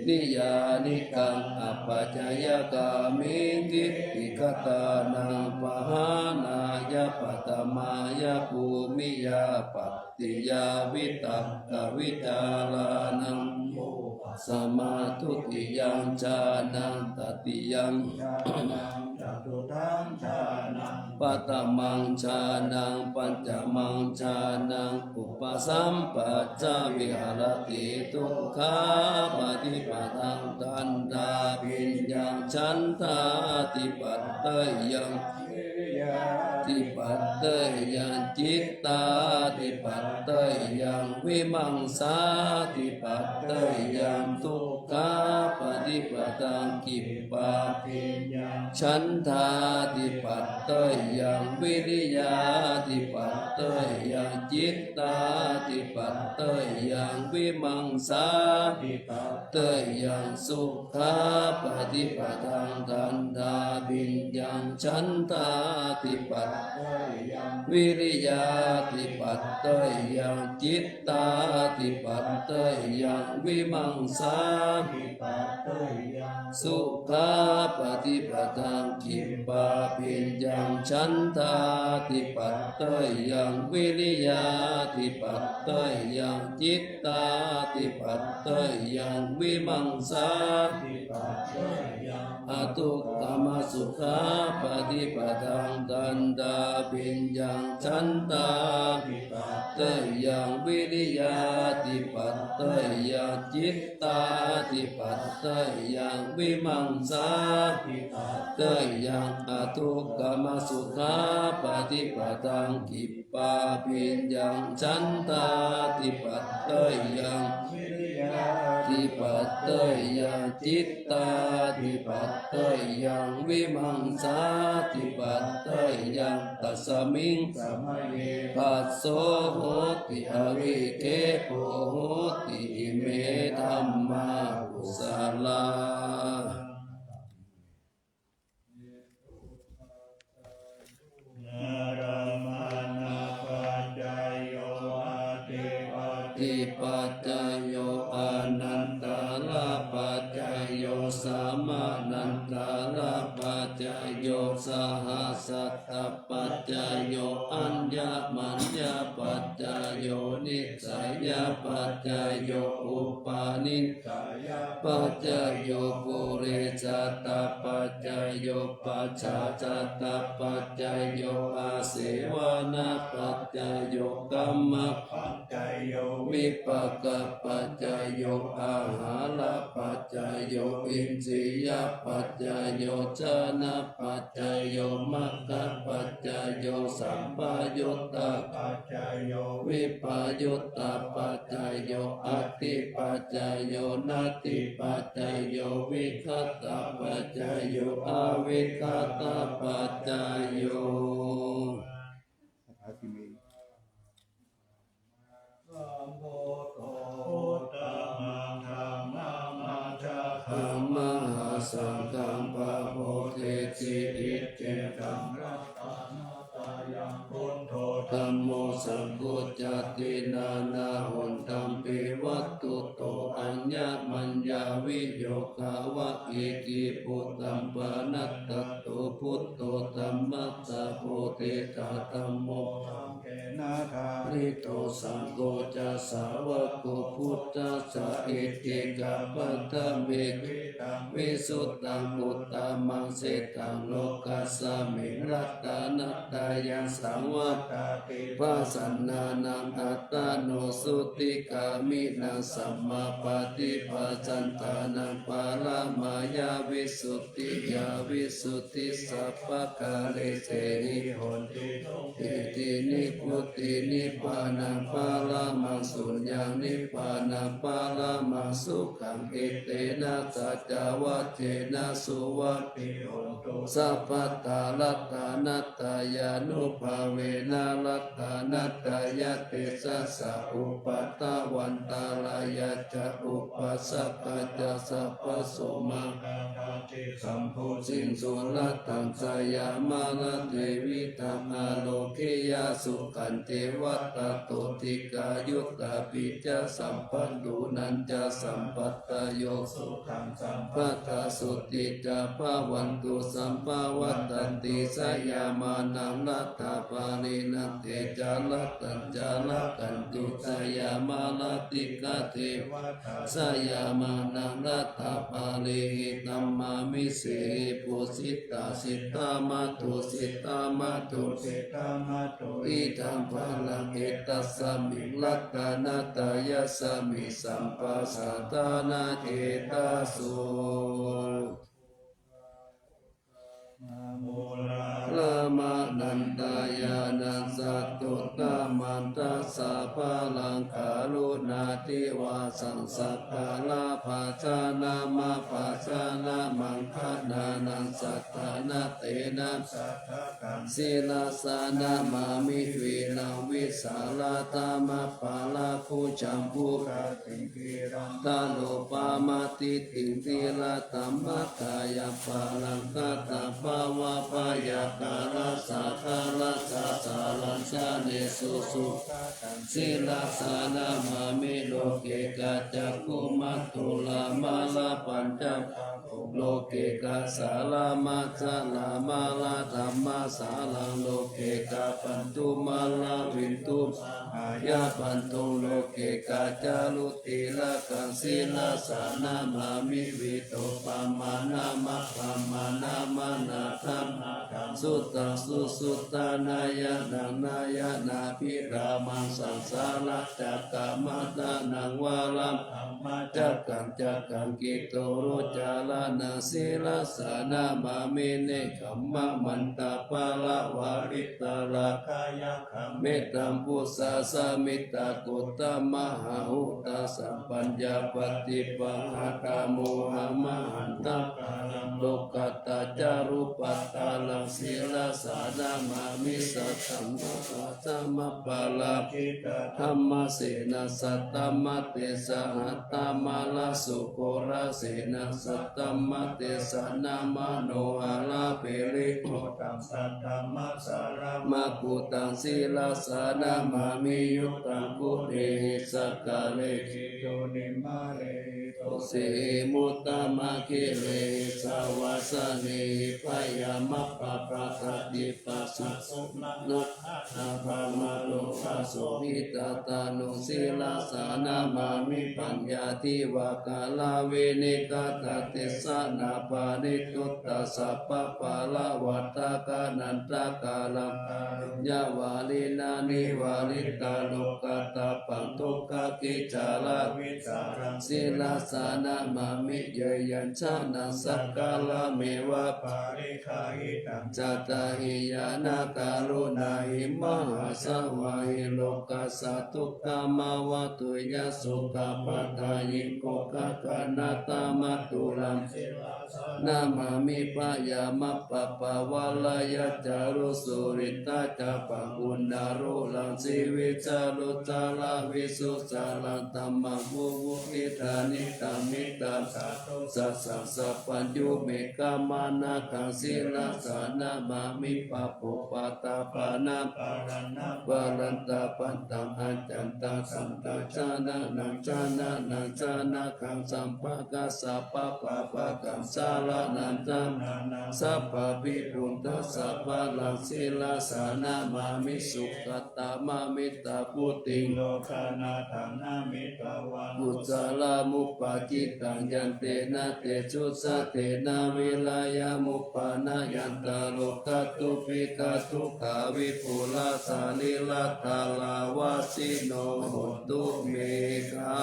niyyānikaṃ apacayagāmiṃ diṭṭhigatānaṃ pahānāya paṭhamāya bhūmiyā pattiyā vitakkavicārānaṃ vūpasamā dutiyaṃ jhānaṃ tatiyaṃ jhānaṃ catutthaṃ jhānaṃ paṭhamaṃ jhānaṃ pañcamaṃ jhānaṃ upasampajja viharati dukkhāpaṭipadaṃ dandhābhiññaṃ chandādipatteyyaṃ vīriyādipatteyyaṃ cittādipatteyyaṃ vīmaṃsādipatteyyaṃ dukkhāpaṭipadaṃ khippābhiññaṃ chandādipatteyyaṃ vīriyādipatteyyaṃ cittādipatteyyaṃ vīmaṃsādipatteyyaṃ sukhāpaṭipadaṃ dandhābhiññaṃ chandādipatteyyaṃ vīriyādipatteyyaṃ cittādipatteyyaṃ vīmaṃsā sukhāpaṭipadaṃ khippābhiññaṃ chandādipatteyyaṃ vīriyādipatteyyaṃ cittādipatteyyaṃ vīmaṃsā adukkhamasukhāpaṭipadaṃ dandhābhiññaṃ chandādipatteyyaṃ vīriyādipatteyyaṃ cittādipatteyyaṃ vīmaṃsādipatteyyaṃ adukkhamasukhāpaṭipadaṃ khippābhiññaṃ chandādipatteyyaṃ vīriyādipatteyyaṃ cittādipatteyyaṃ vīmaṃsādipatteyyaṃ tasmiṃ samaye phasso hoti avikkhepo hoti ime dhammā kusalā. Paccayo anantarapaccayo samanantarapaccayo sahassatapaccayo aññamaññapaccayo nissayapaccayo upanissayapaccayo purejātapaccayo pacchājātapaccayo āsevanapaccayo kamma paccayo vipākapaccayo āhārapaccayo indriyapaccayo jhānapaccayo maggapaccayo sampayuttapaccayo vippayuttapaccayo atthipaccayo natthipaccayo vigatapaccayo avigatapaccayo. Buddho uttamaṃ dhammamajjhapaṃ mahāsanghaṃ pamodesi icchitaṃ ratanattayaṃ. Buddho dhammo saṅgho cāti nānāhontampi vatthuto aññamaññaviyo Gāva iti buddhaṃ panattatto buddho dhammattha bodhiṭṭhā dhammo saṅghena dhārito saṅgho ca sāvako buddhassa etikapaddavītaṃ visuddhaṃ uttamaṃ sitaṃ lokasmiṃ ratanattayaṃ saṃvattanti pasannānaṃ attano sutikāmino sammāpaṭipāsantānaṃ paramāya visuddhiyā visuddhi sabbakāresehi honti iti nibbutinibbānaṃ paramaṃ suññaṃ nibbānaṃ paramaṃ sukhaṃ etena saccavajjena suvatthi hotu sabbadā. Ratanattayānubhāvena ratanattayatejasā upaddavaṃ antarāyā ca upaddavā ca sabbaso mā sambhū siṃsu ratanattayamalaṃ tividhaṃ ārogyasukhañceva tato dīghāyutā piyasambhataṃ puññañca sampadayo sukhaṃ sabbadā sotthī ca bhavantu sabbadā. Vattanti seyyathānaṃ ratapālinaṃ te ca ratanattayānaṃ seyyathānaṃ ratanattayānaṃ dīghā devā seyyathānaṃ ratapālihi tamhāhi sehi pūjitā siddhā mātā siddhā mātussī siddhā mātussī itthaṃ balaṃ etasmiṃ ratanattayasmiṃ sabbasaṅghānaṃ etaso Ramanantayānaṃ satuttamaṃ dasabalaṃ karuṇāti vāsaṃ sakkārabhajanaṃ abhajanaṃ maṅgalānaṃ saddhammattena sāda kaṃ sirasā namāmi vīraṃ vīsālakamabhālaṃ bhujaṃ pūraṃ gandhabbanābhitiṃ dhīraṃ dhammattayabalaṃ gandhabbābhayākālaṃ sādālaṃ sāraṃ janesu sugataṃ sirasā namāmi. Loke ca cakkhumatā tulamalā pañca loke ca sāraṃ maccharāmattā dhammasāraṃ loke ca bandhumāraṃ vindhumāyabandhuṃ loke ca carutilakaṃ sirasā namāmi. Vītopamānamappaṃ mānasam suddhaṃ susuddhānaṃ ñāṇaṃ ñāṇābhidhānaṃ saṃsāracakkaṃ aṭṭhaṃ nānvaraṃ dhamma cakkaṃ cakkaṃ kito rocāraṇaṃ sirasā namāmi. Nekkhammamantaparamā vitarāgā yakkhaṃ mettambusā samiddhakuṭamahā hotā sampaññā paṭibāhātā mohamahaṃ tantaraṃ lokuttaraṃ carūpattaraṃ sirasā namāmi. Sataṃ mahāsamaṃ aparājitadhammasenā sataṃ mātesā hatvāna rāsukolasenaṃ sataṃ mātesā nāma manoharaṃ pirimuttamaṃ saddhammassāraṃ mammutā sirasā namāmi. Yuddhaṃ kulehi sāgare sindhū nīmānehi sotthiṃ samuddaṃ aggirehi samasnehi bhayamappaṭivattiṃ pāsubhaṃ dānaṃ ārakkhaṃ brahmalokā sotthiṃ attano sirasā namāmi. Paññā divā kalā veṇīgatā desanā paṇidutā sabbapāḷavacchakā nānākāraṃ karuññavārinā nivāritāloka tabbaṃ dukkhābhicārā vītarāmaṃ sirasā namāmi. Ye yañjanaṃ sakkārameva pariggāhitaṃ jātahīyānā karuṇāhi mahāsāvahī lokassa dukkhamāva tuyya sukhapathāhi kokakanatamattulaṃ namāmi. Bhayamappappavarayañcālu sulitacchā pāpūnālu laṃ sivīcālucchālaṃ visucchālaṃ dhammaṃ vimucciṃ hitānīdha mittaṃ satthu sassaṃ sabbaññū mekkhaṃ manāgaṃ sirasā namāmi. Pāpūpaṭṭhapāṇaṃ paraṇaṃ parattapaṭṭhaṃ accantaṃ santaṃ janaṃ nañca nānañca nāgaṃ sabbakassa pabbapāgaṃ saraṇaṃ gatānaṃ sabbabhī buddhassa balaṃ sirasā namāmi. Sugattamāmitabhūtiṃ lokanāthaṃ nāmitvā kusalamuppakittaṃ yantena te susaṭhena virayamuppannāya antarogā dubbighā dukkhā vipulā sarīradharā vajjino hontu me gā.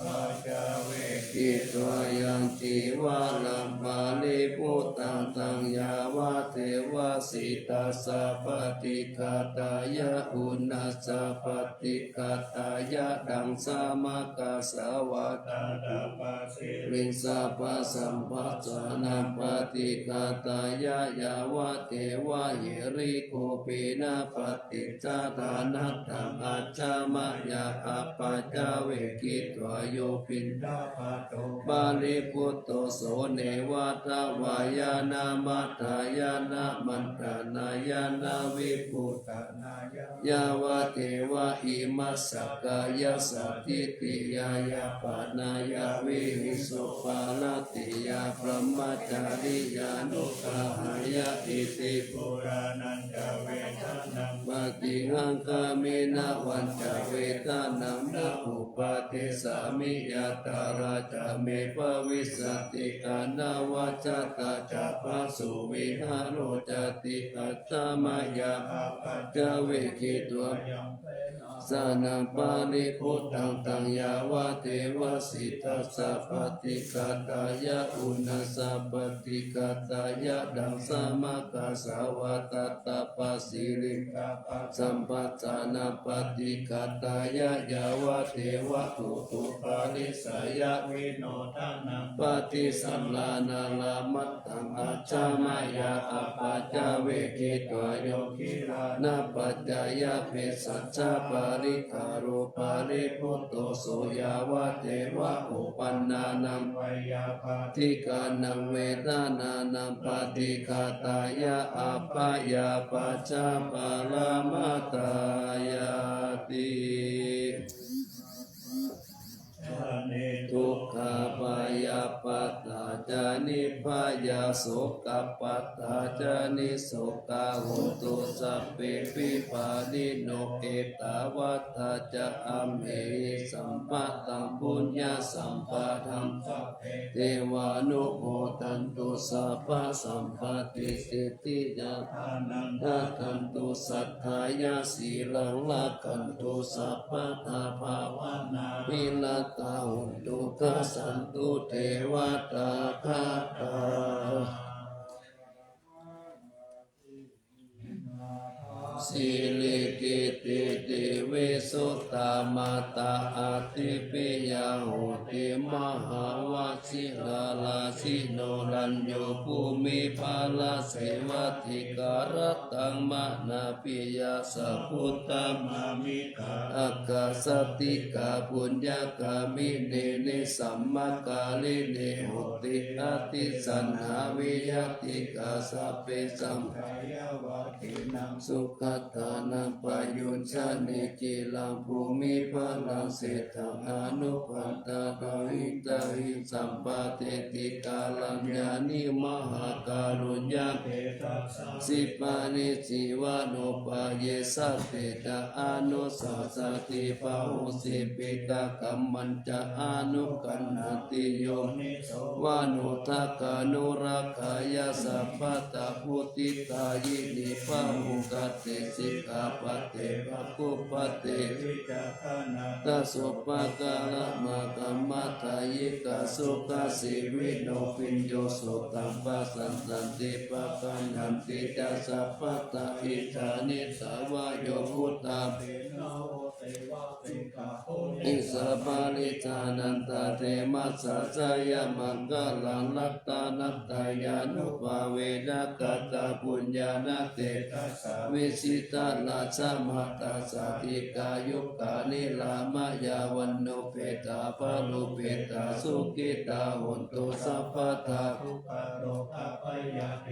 Paccavekkhitva yaṃ cīvaraṃ paribhuttaṃ taṃ yāvadeva sītassa paṭighātāya uṇhassa paṭighātāya ḍaṃsamakasavātātapasiriṃsapasamphassānapaṭighātāya yāvadeva hirikopinapaṭi chadanatthaṃ ajja mayā apaccavekkhitvā yo piṇḍapāto paribhutto so neva davāya na madāya na maṇḍanāya na vibhūsanāya yāvadeva imassa kāyassa ṭhitiyā yāpanāya vihiṃsuparatiyā brahmacariyānuggahāya iti purāṇañca vedanaṃ paṭihaṅkhāmi navañca vedanaṃ na uppādessāmi yātrā ca me bhavissati anavajjatā ca phāsuvihāro cāti. Ajja mayā apaccavekkhitvā sānaṃ paribhuttaṃ taṃ yāvadeva sītassa paṭighātāya uṇhassa paṭighātāya ḍaṃsamakasavātātapasiriṃsapasamphassānapaṭighātāya yāvadeva utuparissayavinodanaṃ paṭisallānārāmat taṃ ajja mayā apaccavekkhitvā yo gilānapaccayabhesajjaparikkhāro paribhutto so yāvadeva uppannānaṃ veyyābādhikānaṃ vedanānaṃ paṭighātāya abyāpajjhaparamatāyāti. Ca niddukkhā bhayappattā ca nibbhayā sokappattā ca nissokā hontu sabbepi pāṇino. Ettāvatā ca amhehi sambhataṃ puññasampadaṃ sabbe devānumodantu sabbasampattisiddhiyā. Dānaṃ dadantu saddhāya sīlaṃ rakkhantu sabbadā bhāvanābhiratā hontu gacchantu devatāgatā. Siri kitti tividha suttamantā ati piya hoti mahāvajirārājino rañño bhūmiphala sevāti karataṃ manāpiyassa buddhamāmittā ākāsaṭṭhikā puññagāminī nisammakālinī hoti atisañhā viyatikā sabbe saṅ sugatānaṃ payujjhati ciraṃ bhūmiphalaṃ seṭṭhaṃ anupaṭṭhāto hitāhi sampāteti kāraññāni mahākāruññamettassa sippaṇici vānupāyesati ca anusassati pahūsi piṭakammacca anukañhati yoni vānodakānurakkhaṃ sabbattha vuṭṭhidāyini pāṇugatte sikkhāpadehi pāṇupadehi vijjācaraṇakamādayi ca sukasīvino bhiyyo sutaṃ passadanti pagaṇhanti ca sabbattha icchāmi ca vayo buddha Issaparittānantakhemassa jayamaṅgalaṃ, ratanattayānubhāvena katapuññānatejasā, vijitārajamātā jātikā yugā nirāmayā, vaṇṇupetā balupetā sukhitā hontu sabbadā. Dukkharogabhayā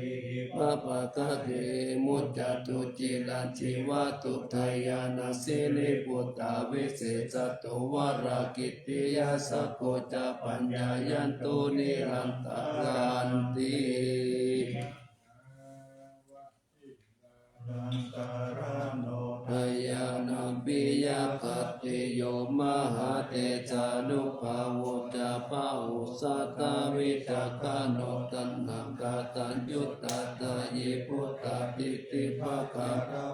pāpaghanehi muccantu, ciraṃ jīvatu dayānā siriputā visesato, varāhagiriṃ sakko ca pāṇāyantu nirantaranti. Dayānaṃ piyakhatiyo mahātejānubhāvo ca, bāhussatthā vicakkhaṇo taṇhaṅkarāyuttā, dāyī buddhadiṭṭhibhākarā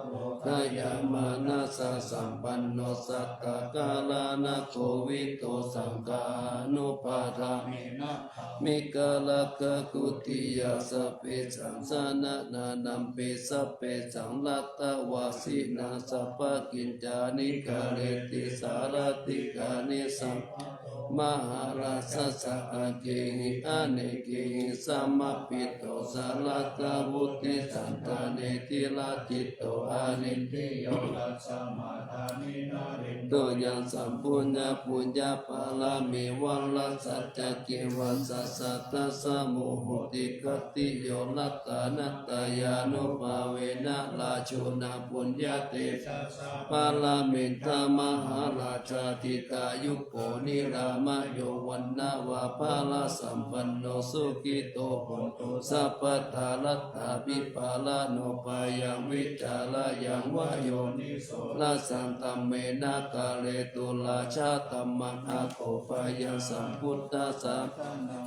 dayāmanassasampanno, sattakallaṇakovido saṅghānubhādāme nāmikarakkhakuṭiyā. Sabbesaṃ janānānaṃ pi sabbesaṃ ratavāsinaṃ, sabbakiñcāni kareti sārathikāni. Samādo mahārājassa aggehi anekehi samāhito, sarathā buddhisandāne ciraṭṭhito anindriyo. Tasmā dāni narindo yaṃ sambhūya puññapāramī, vārasaccakivassassa tassa muhutti khatiyo, ratanattayānubhāvena rājuna puññatejasā, pāramī dhamma mahārājā dīghāyuko nirāmayo, vaṇṇavapālasampanno sukhito hontu sabbadā. Rattābhipālaṃ upāyaṃ vicārāyaṃ va yoniso, na saṃ dhammena karetu rājadhammaṃ, akopāyaṃ sambuddhassa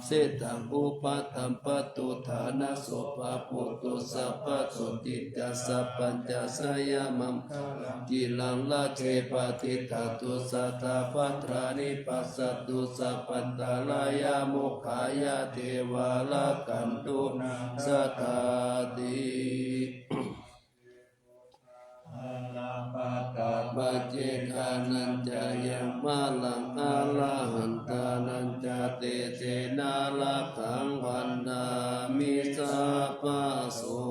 sīlaṃ upaṭṭhampatu, ṭhānaso pāputu sabbasotthiñca, sabbañca jayamaṅgalaṃ. Ciraṃ rāge patiṭṭhatu sadā bhadrani passa tu, sabbantarāyā mokkhaṃ āya devā rakkhantu sadā ti. Paccekānañca yaṃ balaṃ arahantānañca tejena rakkhaṃ bandhāmi sabbaso.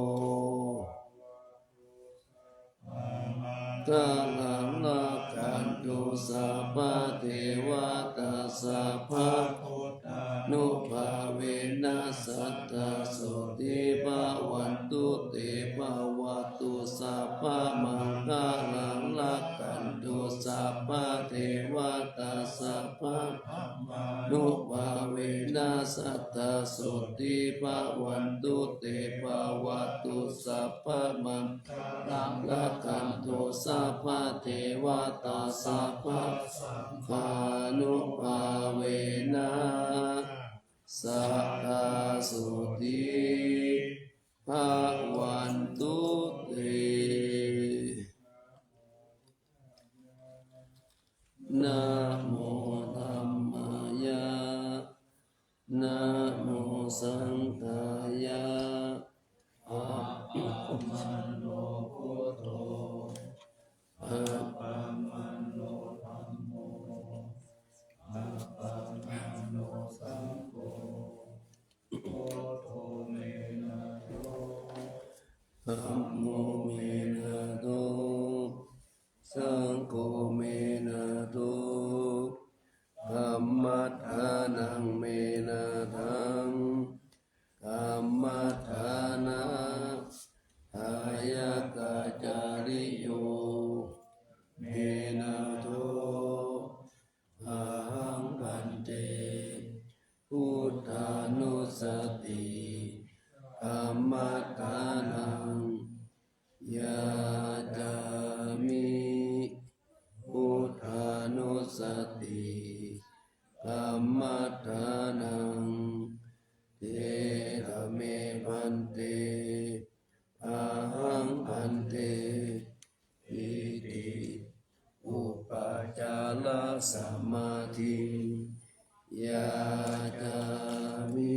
Maṅgalaṃ rakkhantu sabbadevatā, sabbabuddhānubhāvena sadā sotthī bhavantu te. Bhavatu sabbamaṅgalaṃ rakkhantu sabbadevatā, sabbadhammānubhāvena sadā sotthī bhavantu te. Bhavatu sabbamaṅ galaṃ rakkhantu sabbadevatā, sabbasaṅghānubhāvena sadā sotthī bhavantu te. Namo dhammāya. Namo saṅghāya. Appamāṇo buddho. Appamāṇo dhammo. Appamāṇo saṅgho. Buddho me nātho. Dhammo me nātho. Saṅgho me nātho. Dhammaddhanaṃ me nāthaṃ. Dhammaddhāna dāyakācariyo me nātho. Ahaṃ bhante buddhānussati dhammaddhanaṃ yācāmi. Buddhānussati dhammaddhanaṃ. Etha me bhante. Ahaṃ bhante iti upacārasamādhiṃ yācāmi.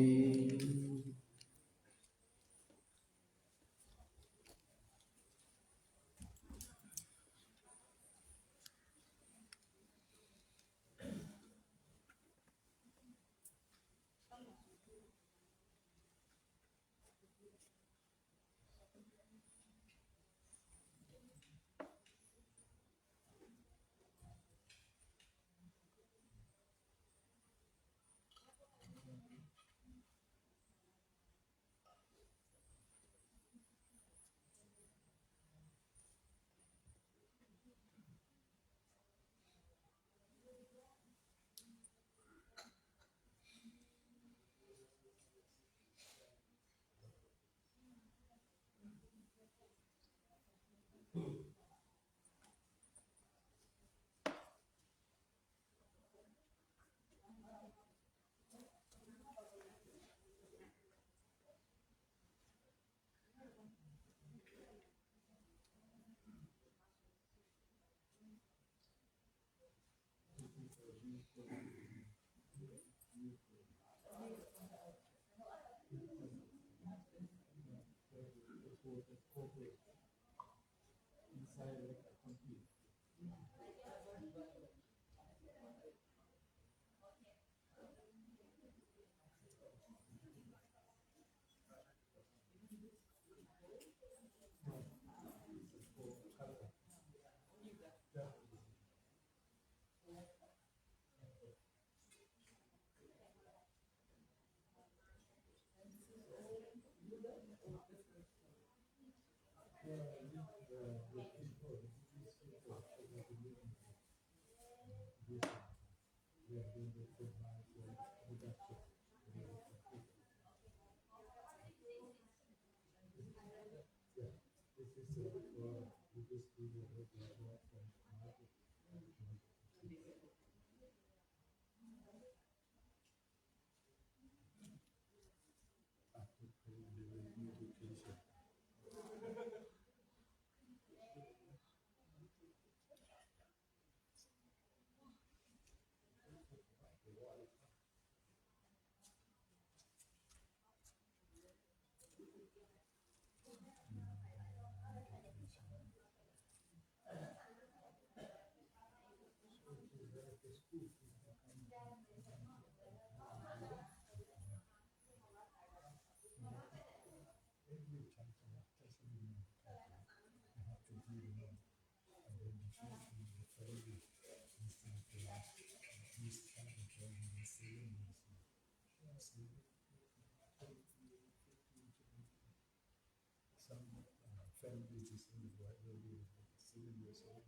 Some uh, family is in the Bible, seven years old,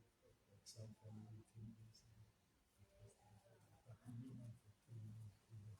some family ten years old. But minimum for ten years old.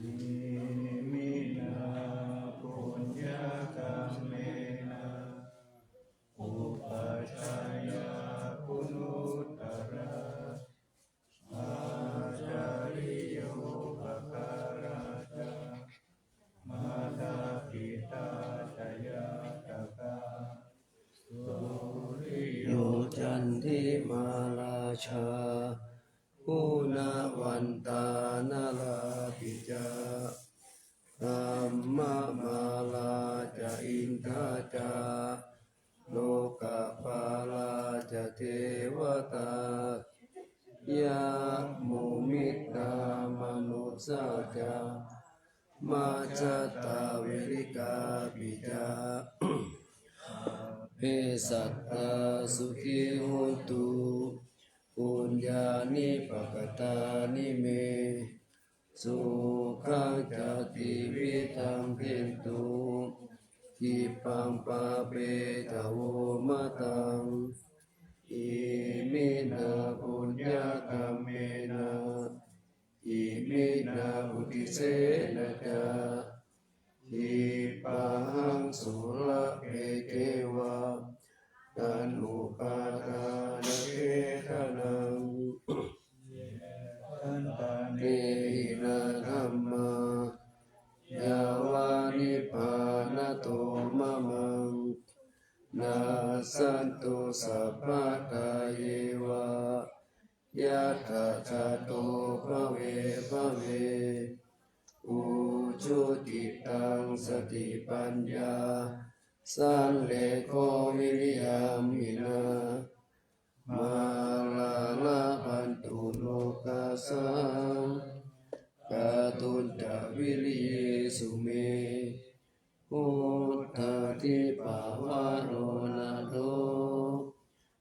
Iminā puññakammena upajjhāyā guṇuttarā ācariyūpakārā ca mātā pitā ca ñātakā suriyo candimā rājā guṇavantā narāpi ca brahmamārā ca indā ca lokapālā ca devatā yamo mittā manussā ca majjhattā verikāpi ca sabbe sattā sukhī hontu puññāni pakatāni me sukhañca tividhaṃ dentu khippaṃ pāpetha vomataṃ. Iminā puññakammena iminā uddisena ca khippāhaṃ sulabhe ceva taṇhupādānachedanaṃ. Ye santāne hīnā dhammā yāva nibbānato mamaṃ nassantu sabbadā yeva yattha jāto bhave bhave. Ujucittaṃ satipaññā sallekho viriyamhinā mārā labhantu nokāsaṃ kātuñca viriyesu me. Buddhādhipavaro nātho,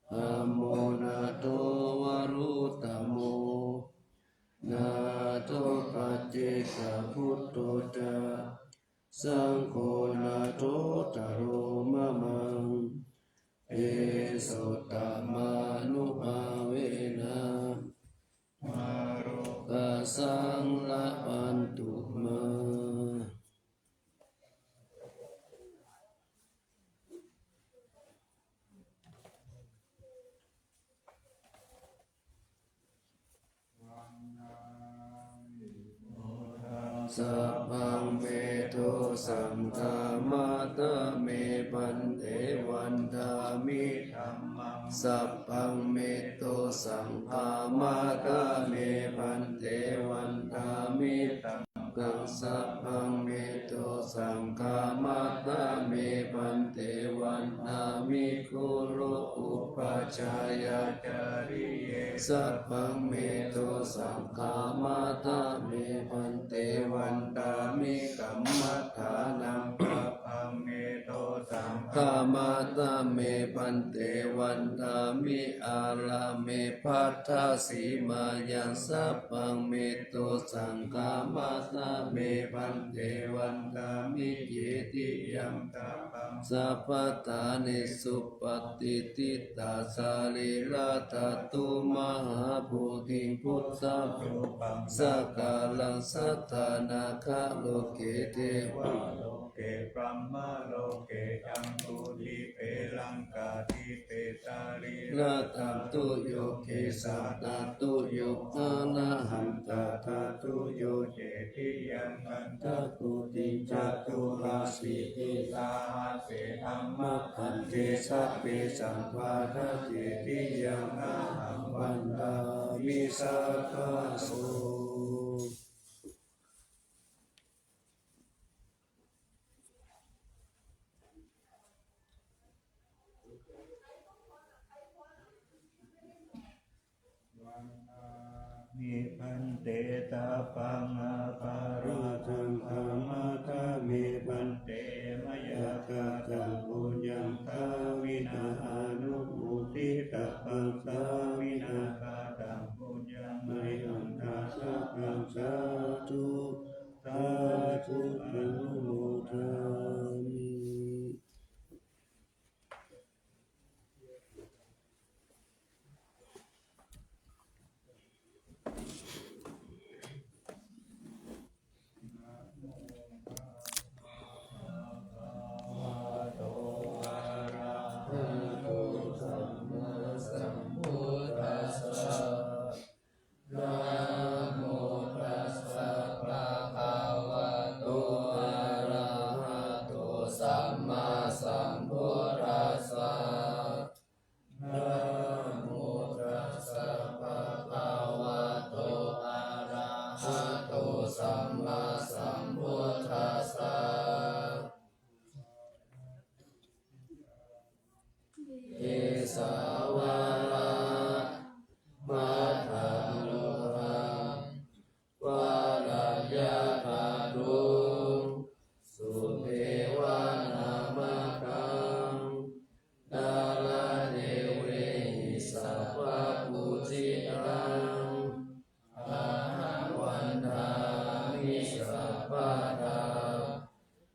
dhammo nātho varuttamo, nātho paccekabuddho ca, saṅgho nāthottaro mamaṃ. Tesottamānubhāvena, mārokāsaṃ labhantu mā. Sabbaṃ me dosaṃ khamatha me bhante, vandāmi dhammaṃ. Sabbaṃ me dosaṃ khamatha me bhante, vandāmi saṅghaṃ. Sabbaṃ me dosaṃ khamatha me bhante, vandāmi guru upajjhāyācariye. Sabbaṃ me dosaṃ khamatha me bhante, vandāmi kammaṭṭhānaṃ. Sabbaṃ me dosaṃ khamatha me bhante, vandāmi ārāme bhaddasīmāyaṃ. Sabbaṃ me dosaṃ khamatha me bhante, vandāmi cetiyaṃ. Sabbaṭṭhānesu patiṭṭhitā sarīradhātu mahābodhiṃ buddharūpaṃ sakalaṃ sadā nāgaloke devaloke brahmaloke jambudīpe laṅkādīpe sarīradhātuyo kesādhātuyo arahan tadhātuyo cetiyaṃ gandhakoṭiṃ caturāsītisahassaṃ dhammakkhandhe sabbe samphāṇa cetiyaṃ ahaṃ vandāmi sabbaso. Vandāmi bhante sabbaṃ aparādhaṃ khamatha me bhante, mayā kataṃ puññaṃ sāminā anumoditabbaṃ, sāminā kataṃ puññaṃ mayhaṃ dātabbaṃ, sādhu sādhu anumodāmi. Namo tassa bhagavato arahato sammāsambuddhassa. Namo tassa bhagavato arahato sammāsambuddhassa. Kesavādamaddarogaṃ varayaṭṭhadosamupaddavaṃ, susevanāmakaṃ nāḷāgiriṃ sattapūjitaṃ, ahaṃ vandāmi sabbadā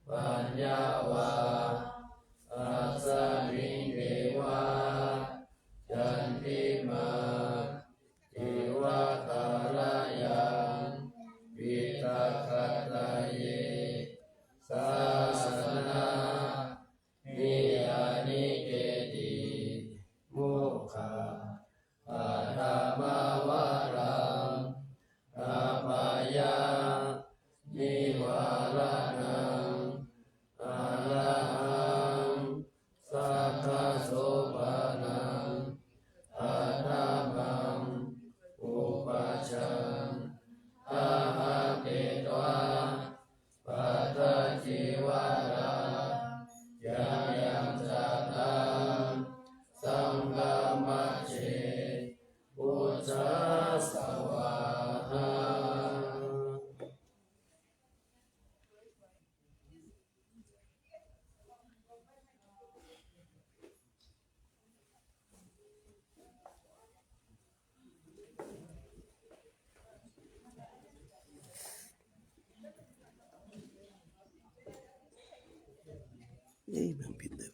paññāvasākāliṃ devā candimā divakarāyaṃ piṭakattaye sāsana niyaniketi mokkhapathama varaṃ apāyaniva เอ้ยเบิ่งผิดเลย